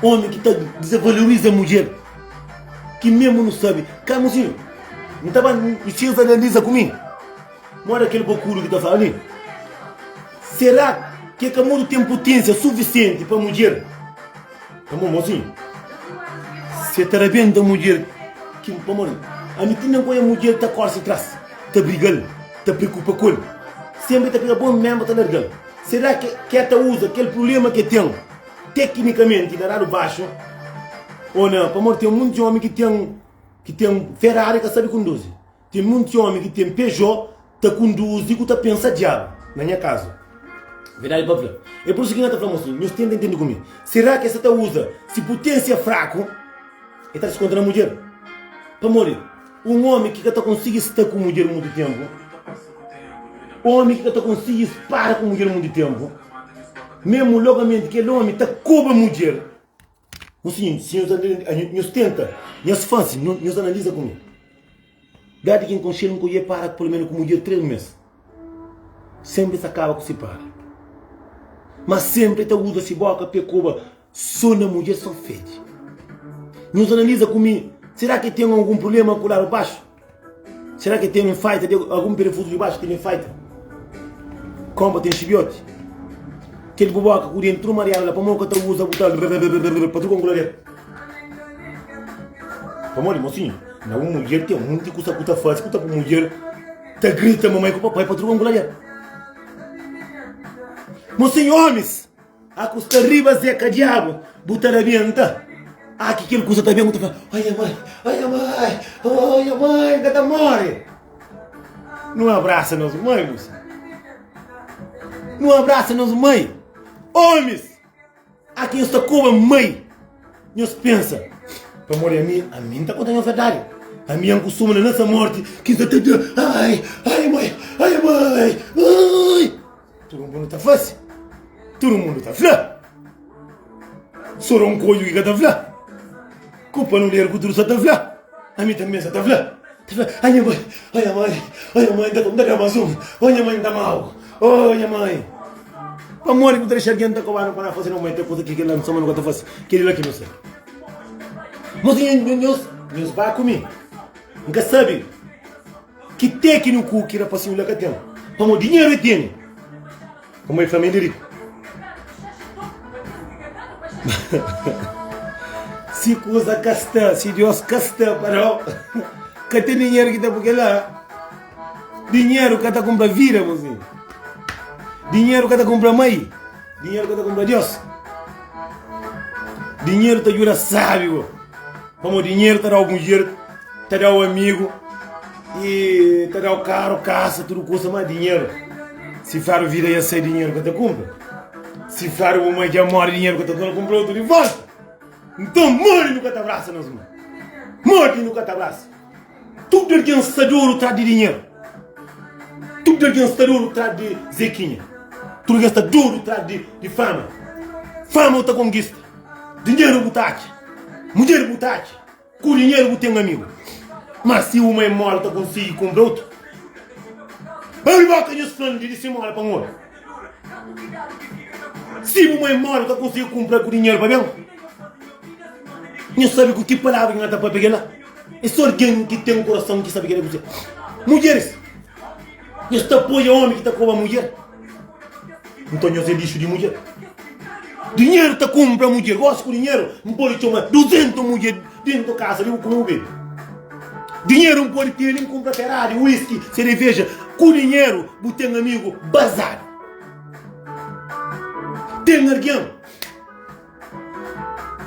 omi ki ta dezavaloriza mudjer, ki memu nu sabe. Ka mosinhu, N ta ba si es analiza ku mi, moda kel bokudu ki ta fala li, sera ki é ka mudu ten putensia sufisienti pa mudjer? Pamodi mosinhu, si e ta rabenta mudjer ki pamodi ami ti nen ku oja mudjer ta kore si tras, ta briga-l, ta preokupa ku el, senpri ta pega bon menba ta larga-l. Sera ki e ta uza kel prubléma ki e ten teknikamenti na ladu baxu o na? Pamodi ten monti omi ki ten ki ten Ferrari ka sabe konduzi. Ten munti omi ki ten Peugeot ta kunduzi ku ta pensa diabu, na nha kazu. Verdadi pa fla. É pur isu ki N ta fla mosinhu, nhos tenta intende ku mi. Sera ki es sa ta uza si putensia fraku e ta diskonta na mudjer? Pamodi un omi ki ka ta konsigi sta ku mudjer mutu tenpu, omi ki ka ta konsigi para ku mudjer mutu tenpu, memu logamenti kel omi ta koba mudjer. Mosinhu, si nhos nhos tenta, nhos fasi, nhos analiza ku mi. Dadi ki N konxe-l, N konxe para pelo menos ku mudjer 3 mes. Senpri ta kaba ku si para. Ma senpri ta uza si boka pe koba so na mudjer so fedi. Nhos analiza ku mi, sera ki ten algun problema ku ladu baxu? Será ki ten faita de algun perefuzu di baxu tene faita? Kompa ten xibioti? Kel bu boka ku denti tudu mariadu la pamodi ka ta uza bu ta pa tudu konku la del? Pamodi mosinhu na un mudjer ten munti kusa ku ta fasi ku ta pui mudjer ta grita mamai ku papai pa tudu konku la del. Mosinhu omis! A ku sta riba zeka diabu bu ta rabenta a ki kel kuza ta ben bu ta fla ai nha mai ai nha mai ai nha mai nka ta more nu abrasa nos mai mosi nu abrasa nos mai omis a ki nhos ta koba mai nhos pensa pamodi ami ami nta konta nhos verdadi ami N kustuma na nasa morti ki nsa ta ai ai mai ai mai ai Tudu mundu ta fase, tudu mundu ta fla. So ronkoju ki ka ta fla. Ku panuleru ku tudu sa ta fla. Ami tanbe sa ta fla. Ta fla, ai nha mai, ai nha mai, ai nha mai, N ta da mas un. Oh nha mai, N ta amau. Oh nha mai. Pamodi ku ta dexa algen ta kobanu pa na fase no mai ta kusa ki kel la suma nu ka ta fase. Kel la ki nu sabe. Mos nhos, nhos ba ku mi. N ka sabe. Ki tekniku ki rapasinhu la ka ten? Pamodi dinheru e tene. Pamodi e família riku. Si kuza ka sta, si Deus ka sta pa dau, ka ten dinheru ki ta pui kela. Dinheru ka ta kunpra vida, mozinhu. Dinheru ka ta kunpra mai. Dinheru ka ta kunpra Deus. Dinheru ta djuda sabi bo. Pamodi dinheru ta dau mudjer, ta dau amigu i ta dau karu, kasa, tudu kusa, ma dinheru, si fladu vida ya sai dinheru ka ta kunpra. Si fladu bu mai dja mori dinheru ka ta torna kunpra otu di volta. Nton modi nu ka ta brasa nos mai? Modi nu ka ta brasa? Tudu algen sta duru tras di dinheru. Tudu algen sta duru tras di Zekinha. Tudu algen sta duru tras di, di fama. Fama bu ta konkista. Dinheru bu ta atxa. Mudjer bu ta atxa. Ku dinheru bu ten amigu. Ma si uma é mole ta konsigi kunpra otu. Abri boka nhos fla-m di di mola pa N obi. Si bu mai mole ta konsigi kunpra ku dinheru pa ben. Nhos sabe ku ki palavra ki N ta papia kel-la? É sô algen ki ten korason ki sabe kel-la kuzê. Mudjeris, nhos ta apoia ómi ki ta koba mudjer? Nton nhos é lixu di mudjer. Dinheru ta kunpra mudjer. Gosi ku dinheru N pode txoma 200 mudjer dentu kasa li bu kume bu bebe. Dinheru N pode tene N kunpra Ferrari, whisky, sereveja. Ku dinheru bu ten amigu bazadu. Ten algen.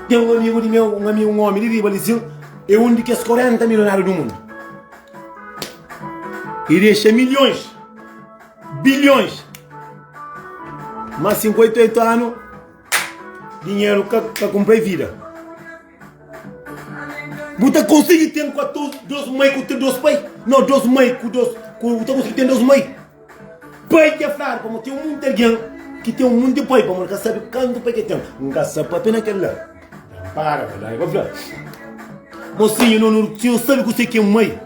Ten un amigu di meu, un amigu, un omi di riba li sin, é un di kes 40 milionáriu du mundu. E dexa milhões, bilhões. Mas 58 anu, dinheru ka, ka kumpra vida. Bu ta konsigi ten 14, dos mãe ku dos pai? Não, dos mãe ku dos, ku, bu ta konsigi ten dos mãe? Pai dja fladu pamodi ten munti algen ki ten un munti pai pamodi ka sabi kantu pai ke ten. N ka sa papia na kel la. N para pa da pa fla. Mosinhu no no si no sabi kuse ki é mai.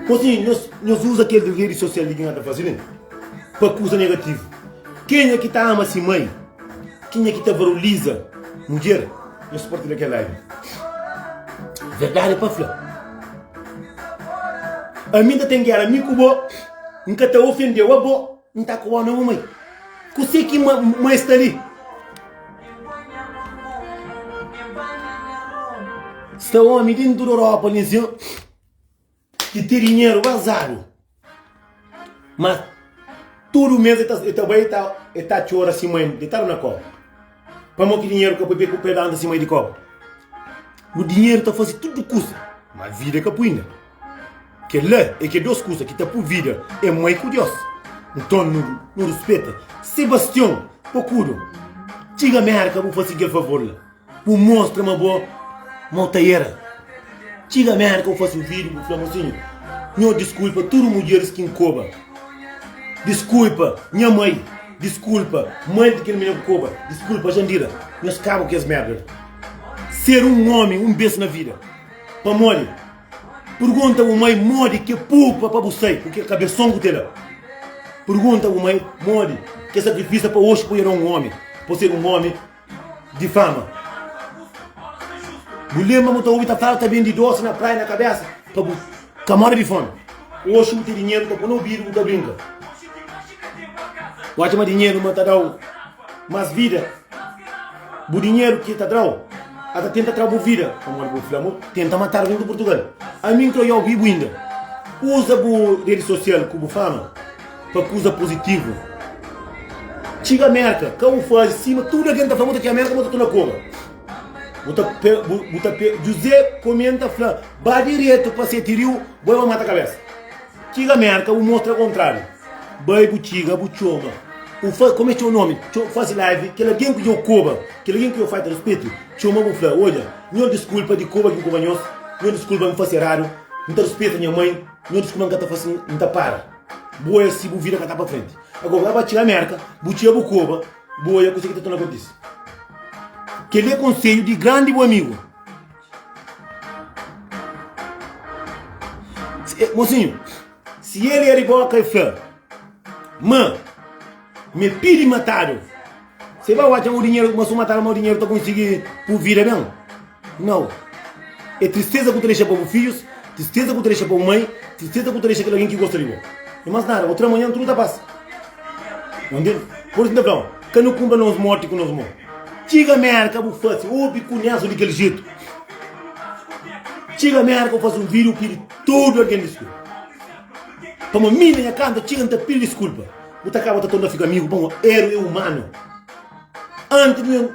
Mosinhu nhos nhos uza kel redi sosial li ki nha ta fasi li pa kuza negativu. Kenha ki ta ama si mai, kenha ki ta valoriza mudjer. Nhos partilha kel live. Verdade é pa fla. Ami nta ten gera mi ku bo, N ka ta ofendeu a bo, N ta ku na bu mai. Kuse ki mai sta li? Sta omi dentu di Europa li nsin. Ki ten dinheru bazadu ma tudu mes e ta bai e ta txora si mai detadu na koba pamo ki dinheru ka poi pe lanta si mai di koba bu dinheru ta fasi tudu kusa ma vida ka pui inda kela e ke dos kusa ki ta pui vida e mai ku Deus nton nu rispeta Sebastião Pokudo txiga Merka bu fasi kel favor la. Bu mostra ma bo mau ta era. Txiga Merka bu fasi un video bu fla mosinhu nho diskulpa tudu mudjeris ki nkoba diskulpa nha mai diskulpa mai di kel minina ku koba diskulpa Jandira nhos kaba ku kes merda li ser un omi un bes na vida pamodi pergunta bu mai modi ke pupa pa bu sai ku kel kabeson ku ten la pergunta bu mai modi ke sakrifisa pa oxi pa era un omi pa ser un omi di fama. Bu lenbra bu ta obi ta fala ta bendi dosi na praia na kabesa pa bu ka mori di fomi. Oxi bu ten dinheru ta poi na obidu bu ta brinka. Bu atxa ma dinheru ma ta dau mas vida. Bu dinheru ki ta trau a ta tenta trau bu vida pamodi bu fla ma tenta matadu dentu Purtugal. Ami N ta oiau bibu inda. Uza bu redi sosial ku bu fama. pa kuza puzitivu. Txiga Merka, ka bu faze sima tudu algen ta fla, bu ta txiga Merka bu ta torna koba. Bu ta bu ta José komenta fla, ba diretu pa seti riu, bo ba mata kabesa. Txiga Merka bu mostra kontrariu. Bai bu txiga bu txoma. Bu fa, kome txeu nomi, txo, faze live, kel algen ki djo koba, kel algen ki djo falta respetu, txoma bu fla, odja, nho diskulpa di koba ki N koba nhos, nho diskulpa N fase eradu, N ta rispeta nha mai, nho diskulpa N ka ta fase, N ta para. Bu oia si bu vida ka ta pa frenti. Agora bu ba txiga Merka, bu txiga bu koba, bu oia kusa ki ta torna kontise. Kel-li é konsedju di grandi bu amigu. Mosinhu, si el é riboka el fla ma me pidi matadu, se ba atxa mau dinheru, ma su matadu mau dinheru ta konsigi pu vida ben? Nau. É tristeza ku ta dexa pa bu fidjus, tristeza ku ta dexa pa bu mai, tristeza ku ta dexa kel algen ki gosta di bo. E mas nada, otra manhan tudu ta pasa. Bu ntende? Pur isu N ta fla-u, ka nu kunpra nos morti ku nos mon. Txiga Merka bu fase, obi ku Nelson di kel jetu. Txiga Merka bu fase un video bu pidi tudu algen diskulpa. Pamodi mi na nha kanta txiga N ta pidi diskulpa. Bu ta kaba ta torna fika amigu pamodi eru é umanu. Anti di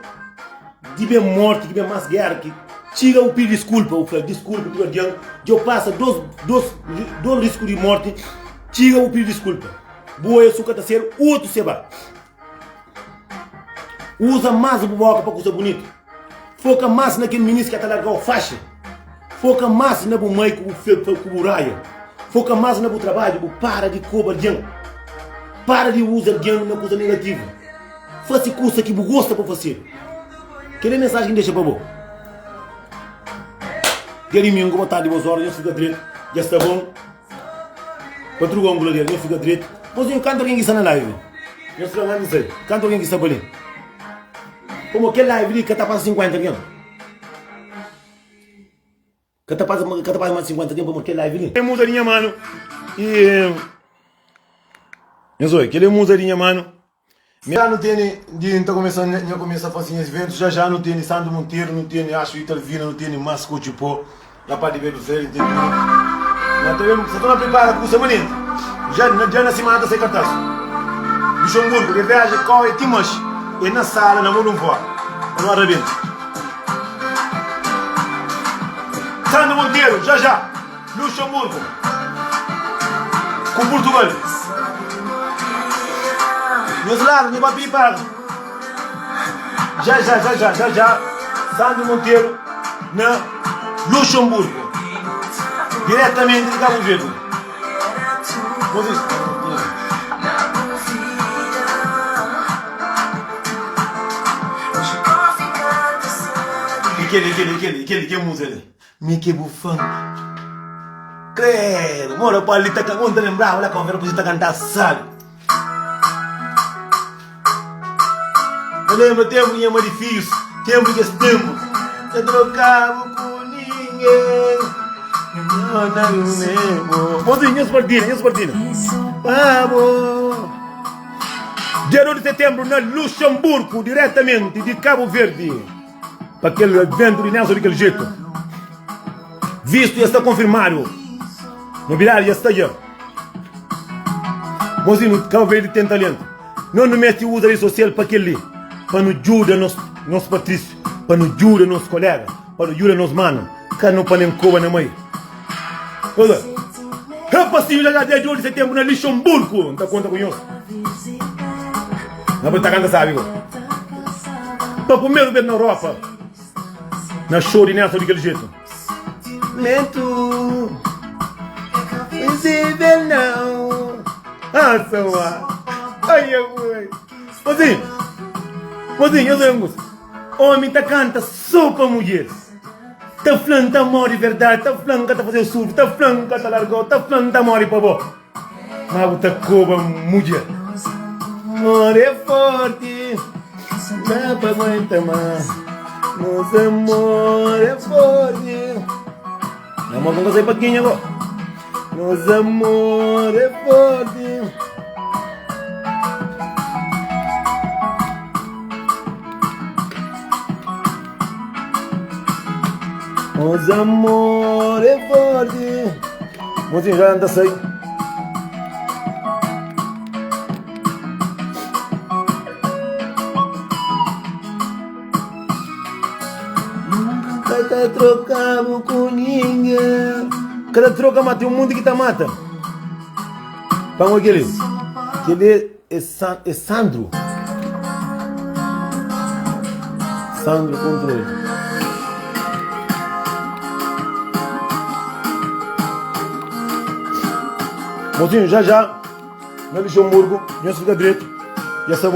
di ben morti, ki ben mas gera ki txiga bu pidi diskulpa, bu fla diskulpa tudu algen, dja bu pasa dos dos dos risku di morti, txiga bu pidi diskulpa. Bu oia su ka ta ser otu seba. Uza mas bu boka pa kusa bunitu. Foka mas na kel minis ki ta largau faxi. Foka mas na bu mai ku bu ku bu raia. Foka mas na bu trabadju, bu para di koba algen. Para di uza algen na kusa negativu. Fase kusa ki bu gosta pa fasedu. Kel é mensaji ki N dexa pa bo. Dia dimingu, bo tardi, bos ora, nhos fika dretu. Dja sta bon. Patruga un guladeru, nhos fika dretu. Mozinhu, kantu algen ki sta na live? Nhos fla-m antis di sai. Kantu algen ki sta pa li? Pamodi kel live li ka ta pasa 50 algen. Ka ta pasa, ka ta pasa más di 50 algen pamodi kel live li. Muda di nha manu i. Nhos oi, kel é muza di nha manu. Já nu tene di N ta kumesa nha kumesa fase nhas eventus já já nu tene Sandro Monteiro nu tene Acho Italvina nu tene Mas Kotxipó la parti di Pedro Freire nu tene tudu na ta ben sa ta na pripara kusa manenti já na já na simana ta sai kartas Luxemburgo de viaja kau é ti manxi é na sala na mon un fora pa nu arrebenta Sandro Monteiro já já. Luxemburgo ku Purtugal. Nhos ladu nha ba pidi paga. Já já já já já já Sandro Monteiro na Luxemburgo. Diretamente di Cabo Verde. Vocês E kel, e kel, e kel, e kel, e kel música ali. Mi ki bu fã Credo Mora pa li ta canta Un ta lembraba la Cabo Verde ta canta sabi Ta lembra tempo nha mãe di filhos Tempo di kes tempo Ka trocaba ku ninguém Mozinho, nhos partilha, nhos partilha Vamos Dia 2 de setembro na Luxemburgo Diretamente de Cabo Verde Pa kel eventu di Nelson di kel jetu. Vistu dja sta konfirmadu. Nobidadi dja sta dja. Mozinhu, Cabo Verde ten talentu. Nos nu meste uza redi sosial pa kel li, pa nu djuda nos nos patrísiu, pa nu djuda nos kolega, pa nu djuda nos manu, ka nu pa nen koba na mei. Oza, rapasinhu dja dja dia 2 di setenbru na Lixonburgu, N ta konta ku nhos. Na bo ta kanta sabi go. Pa primeru bes na Europa, na show di Nelson di kel jetu. Mentu invisível não. Ah, soa. Ai, ai. Mozinho, mozinho, eu lembro. Homem ta canta só pa mulheres. Ta fla-m ta amau di verdadi, ta fla-m ka ta faze-u sufri, ta fla-m ka ta larga-u, ta fla-m ta móre pa bo. Má bu ta koba mudjer. Amor é forti, dá pa aguenta más. Nos amor é forti. Amor ku ka sai pa kenha go. Nos amor é forti. Nos amor é forte. Mozinho já anda sai. Nunca ta trocado com ninguém. Cada troca mata, tem um mundo que tá mata. Vamos aquele. Aquele é, San, é Sandro. Sandro Controle. Mozinho, já já, na Luxemburgo, nós fica direito. Já sabe.